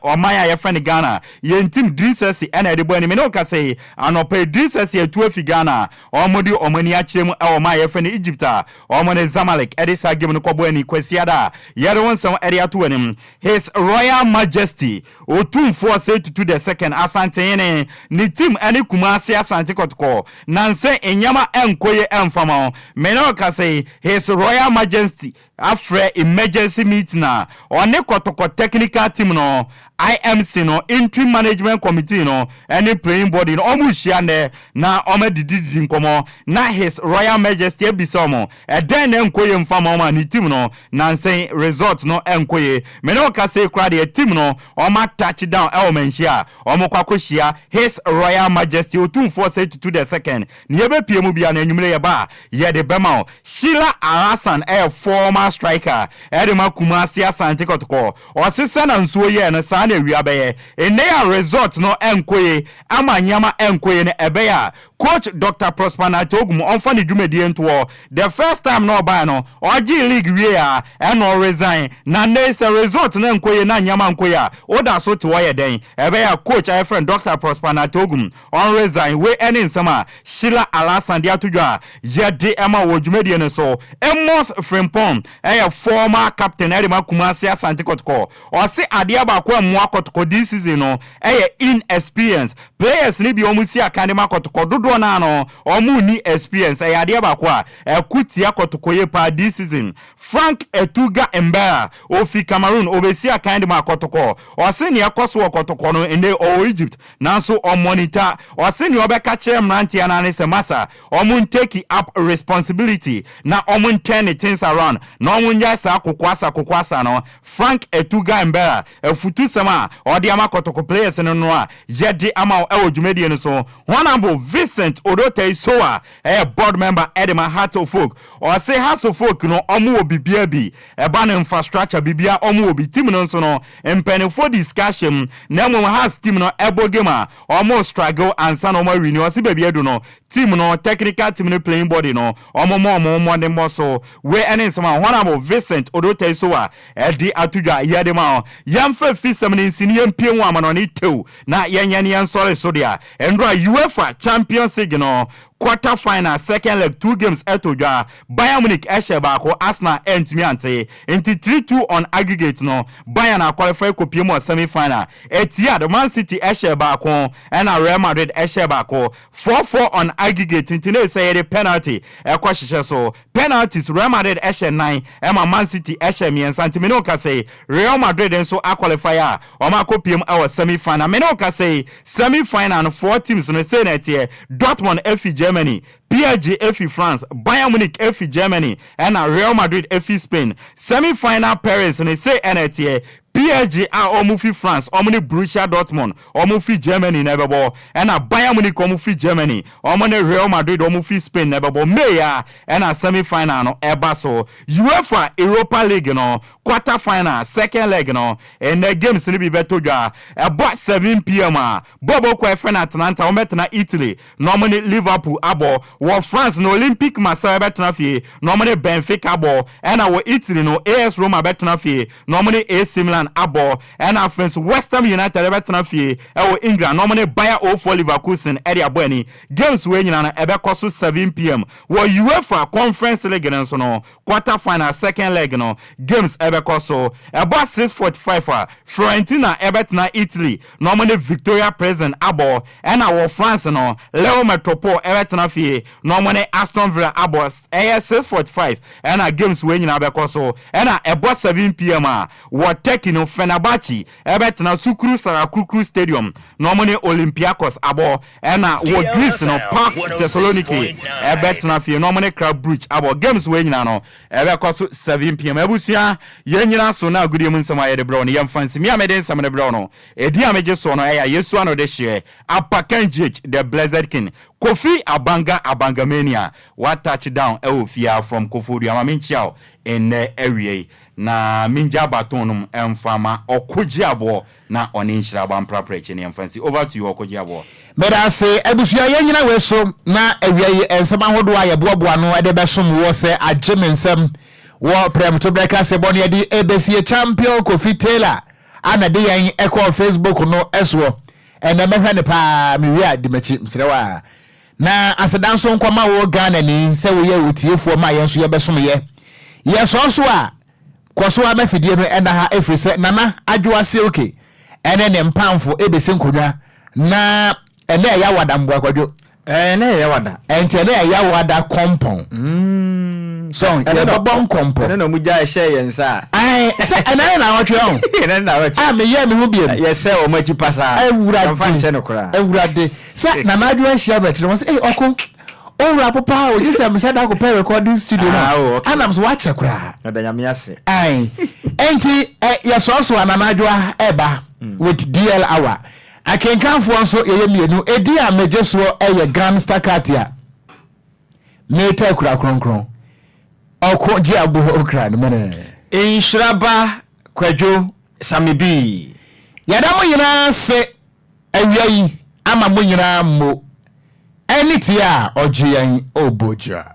ɔman a yɛfrɛ no Ghana, yɛn team Drisasi na ɛde bɔ ani. Me ne wo kasa yi, anɔpa yi Drisasi atu afi Ghana a wɔde wɔn ani akyerɛ mu wɔ ɔman a yɛfrɛ no Egypt a wɔn ne Zamalek de saa game no kɔbɔ ani Kwasiada a yɛde wo nsɛm de ato w'anim. His Royal Majesty Otumfoɔ Osei Tutu the Second, Asantehene, ne team ne Kumasi Asante Kɔtɔkɔ. Nansɛ nneɛma nkɔ yie mfa ma wo. Me ne wo kasa yi, His Royal Majesty afrɛ emergency meeting a ɔne Kɔtɔkɔ technical team no, IMC no, Interim Management Committee no ne playing body no, wɔrehyia nnɛ na wɔadidididi nkɔmmɔ na His Royal Majesty abisa wɔn ɛdɛn na ɛnkɔ yie mfa ma wɔn a ne team no nansa yi result no ɛnkɔ yie. Me ne wo kasa yi koraa deɛ team no wɔn a touch down ɛwɔ Manhyia a wɔkɔ akɔhyia His Royal Majesty Otumfoɔ Osei Tutu the Second. Nea ɛbɛpue mu biara no anwummere yɛba a yɛde bɛma wo. Sheila Alhassan yɛ former striker de ma Kumasi Asante Kɔtɔkɔ. Ɔse sɛ na nsuo yɛɛ no saa na awia bɛyɛ. Nnɛ yi a result no nkɔ yie ama nneɛma nkɔ yie no ɛbɛyɛ a coach Doctor Prosper Nartey Ogum ɔmfa ne dwumadie nto hɔ. The first time na ɔbaeɛ no ɔgyee league wieɛ a ɛna ɔresign. Na nnɛ yi sɛ result no nkɔ yie na nneɛma nkɔ yie a woda so te hɔ yɛ dɛn? Ɛbɛyɛ a coach a yɛfrɛ no Doctor Prosper Nartey Ogum Ɔnresign, wei ne nsɛm a Sheila Alhassan de ato dwa a yɛde ma wɔ dwumadie no so. Amos Frimpong yɛ former captain de ma Kumasi Asante Kɔtɔkɔ. Ɔse adeɛ baako a ɛmmoa Kɔtɔkɔ this season no yɛ inexperience. Players no bi a wɔsi akan de ma Kɔtɔkɔ dodoɔ no ara no wɔnni experience. Ɛyɛ adeɛ baako a ɛko tia Kɔtɔkɔ yie paa this season. Frank Etouga Mbera, ofi Cameroon, ɔbɛsi akan de ma Kɔtɔkɔ. Ɔse nea ɛkɔ so wɔ Kɔtɔkɔ no nnɛ ɔwɔ Egypt Nanso ɔmonitor, ɔse nea ɔbɛka kyerɛ mmeranteɛ no ara ne sɛ masa, ɔmo ntake up responsibility na ɔmo ntɛne things around na ɔmo nnyae saa kokoasa kokoasa no. Frank Etouga Mbera, afutusɛm a ɔde ama Kotoko players no no a yɛde ama wo ɛwɔ dwumadie no so. Honourable Vincent Odotei Sowah ɛyɛ board member ɛde ma Heart of Oak. Ɔse Hearts of Oak no ɔmo wɔ biribiara bi, ɛba no infrastructure biribiara ɔmo wɔ bi, team no nso no mpaninfoɔ de sika ahyɛ mu na mmom Hearts team no ɛbɔ game a ɔmo struggle ansa na ɔmo awini. Ɔse baabi adu no team no technical team no playing body no ɔmo ma ɔmo mmɔdenbɔ so. Wei ɛne nsɛm a Honourable Vincent Odotei Sowah ɛde ato dwa yɛde ma wo. Yɛmfa afisɛm no nsi na yɛmpue ho amanɔne tew na yɛnyɛ ne yɛnsɔre so dea. Nnora Uefa Champions League no Quarter final second leg two games ɛtɔ dwa, Bayern Munich hyɛɛ baako, Arsenal antumi ante. Nti 3-2 on aggregate no, Bayern aqualify kɔpue mu wɔ semi final. Etihad, Man City hyɛɛ baako ɛna Real Madrid hyɛɛ baako. 4-4 on aggregate nti na ɛsɛ yɛde penalty ɛkɔ hyehyɛ so. Penalties, Real Madrid hyɛ nnan ɛma Man City hyɛ mmiɛnsa nti me ne wo kasa yi, Real Madrid nso aqualify a wɔn akɔpue mu wɔ semi final. Me ne wo kasa yi, semi final no four teams no sei na ɛteɛ, Dortmund fi Germany, PSG fi France, Bayern Munich fi Germany ɛna Real Madrid fi Spain. Semi final pairings no sei na ɛteɛ, PSG a wɔn fi France wɔn ne Borussia Dortmund wɔn fi Germany na ɛbɛbɔ, ɛna Bayern Munich wɔn fi Germany wɔn ne Real Madrid wɔn fi Spain na ɛbɛbɔ. May a ɛna semi final no ɛba so. UEFA Europa League no quarter final second leg no ɛnɛ games no bi bɛtɔ dwa. Ɛbɔ 7pm a bɔɔlbɔ kuo a yɛfrɛ no Atalanta wɔn bɛtena Italy na wɔn ne Liverpool abɔ. Wɔ France no, Olympique Marseille bɛtena fie na wɔne Benfica abɔ, ɛna wɔ Italy no, AS Roma bɛtena fie na wɔne AC Milan abɔ, ɛna afei nso West Ham United bɛtena fie wɔ England na wɔne Bayer 04 Leverkusen de abɔ ani. Games wei nyinaa no, ɛbɛkɔ so 7pm. Wɔ Uefa Conference League no nso no, Quarter final second leg no games ɛbɛkɔ so. Ɛbɔ 6:45 a, Fiorentina ɛbɛtena Italy na wɔn ne Victoria Prison abɔ. Ɛna wɔ France no, Lille Metropole ɛbɛtena fie na wɔn ne Aston Villa abɔ. Ɛyɛ 6:45 ɛna games wei nyinaa bɛkɔ so. Ɛna ɛbɔ 7pm a, wɔ Turkey no, Fenerbahce ɛbɛtena Sukru Sarakrukru Stadium na wɔn ne Olympiacos abɔ. Ɛna wɔ Greece no, PAOK Thessaloniki ɛbɛtena fie na wɔn ne Club Brugge abɔ. Games wei nyinaa no, ɛbɛkɔ so 7pm. Abusua, yɛn nyina so na agodie mu nsɛm a yɛde brɛ wo no, yɛmfa nsi. Me a mede nsɛm no brɛ wo no, edin a megye soɔ no ɛyɛ Yesu ano de hyeɛ, Apakan GH, The Blessed King, Kofi Abanga Abangamania, wa touch down ɛwɔ fie ha from Koforidua. Ma menkyia wo nnɛ awiei na mengya baton no mu ɛmfa ma Ɔkogye Aboɔ na ɔne nhyira aba mprapra akyi no yɛmfa nsi. Over to you Ɔkogye Aboɔ. Meda ase abusua yɛn nyina wei so na awia yi nsɛm ahodoɔ a yɛboaboa ano de bɛsom woɔ sɛ agye me nsam wɔ prɛmtoberɛ kasebɔ no yɛde ɛbɛsie Champion Kofi Taylor a na de yɛn ɛkɔɔ Facebook no soɔ ɛnɛ mɛhwɛ no paa mewie a di makyi mesrɛ wo a na aseda nso nkɔma wo Ghanani sɛ woyɛ otiefoɔ ma yɛn nso yɛbɛsom yɛ yɛsɔɔ so a Kɔ so ara ma fidie no nna ha ɛfiri sɛ Nana Adwoa Silky ne ne mpamfo rebɛsi nkonnwa na ɛnnɛ ɛyɛ Awada Mboa Kwadwo. Ɛɛ ɛnɛ yɛ Yawada. Ɛnti ɛnɛ yɛ Yawada kɔmpɔn. So yɛbɛbɔ nkɔmpɔ. Ɛno na ɔmo gyae hyɛɛ yɛn nsa a. Ae sɛ ɛnɛ ne naawɔtwe ɔho. Ɛnɛ ne naawɔtwe. A meyɛɛ me ho biom. Yɛsɛɛ wɔn akyi pasaa. Awurade. Yɛmfa nkyɛ no koraa. Awurade. Sɛ Nana Adwoa hyia me akyire no wɔse ei ɔko. Owura popa o gye sɛ mehyɛ da kɔpɛ recording studio no Ah, oh, okay. anam so wakyɛ koraa. Ɔda nyame ase. Ae. Enti ɛ yɛsɔɔso a Nana Adwoa ɛba with DL hour. Akenkanfoɔ nso yɛyɛ mmienu. Edin a megye soɔ ɛyɛ Gangster Katia. Meta akura kronkron. Ɔko gye aboɔ okra no mene. Nhyira ba Kwadwo Same Bii. Yɛda mo nyinaa ase. Awia yi ama mo nyinaa mmo. Ɛne tie a ɔgye yɛn o Bojra.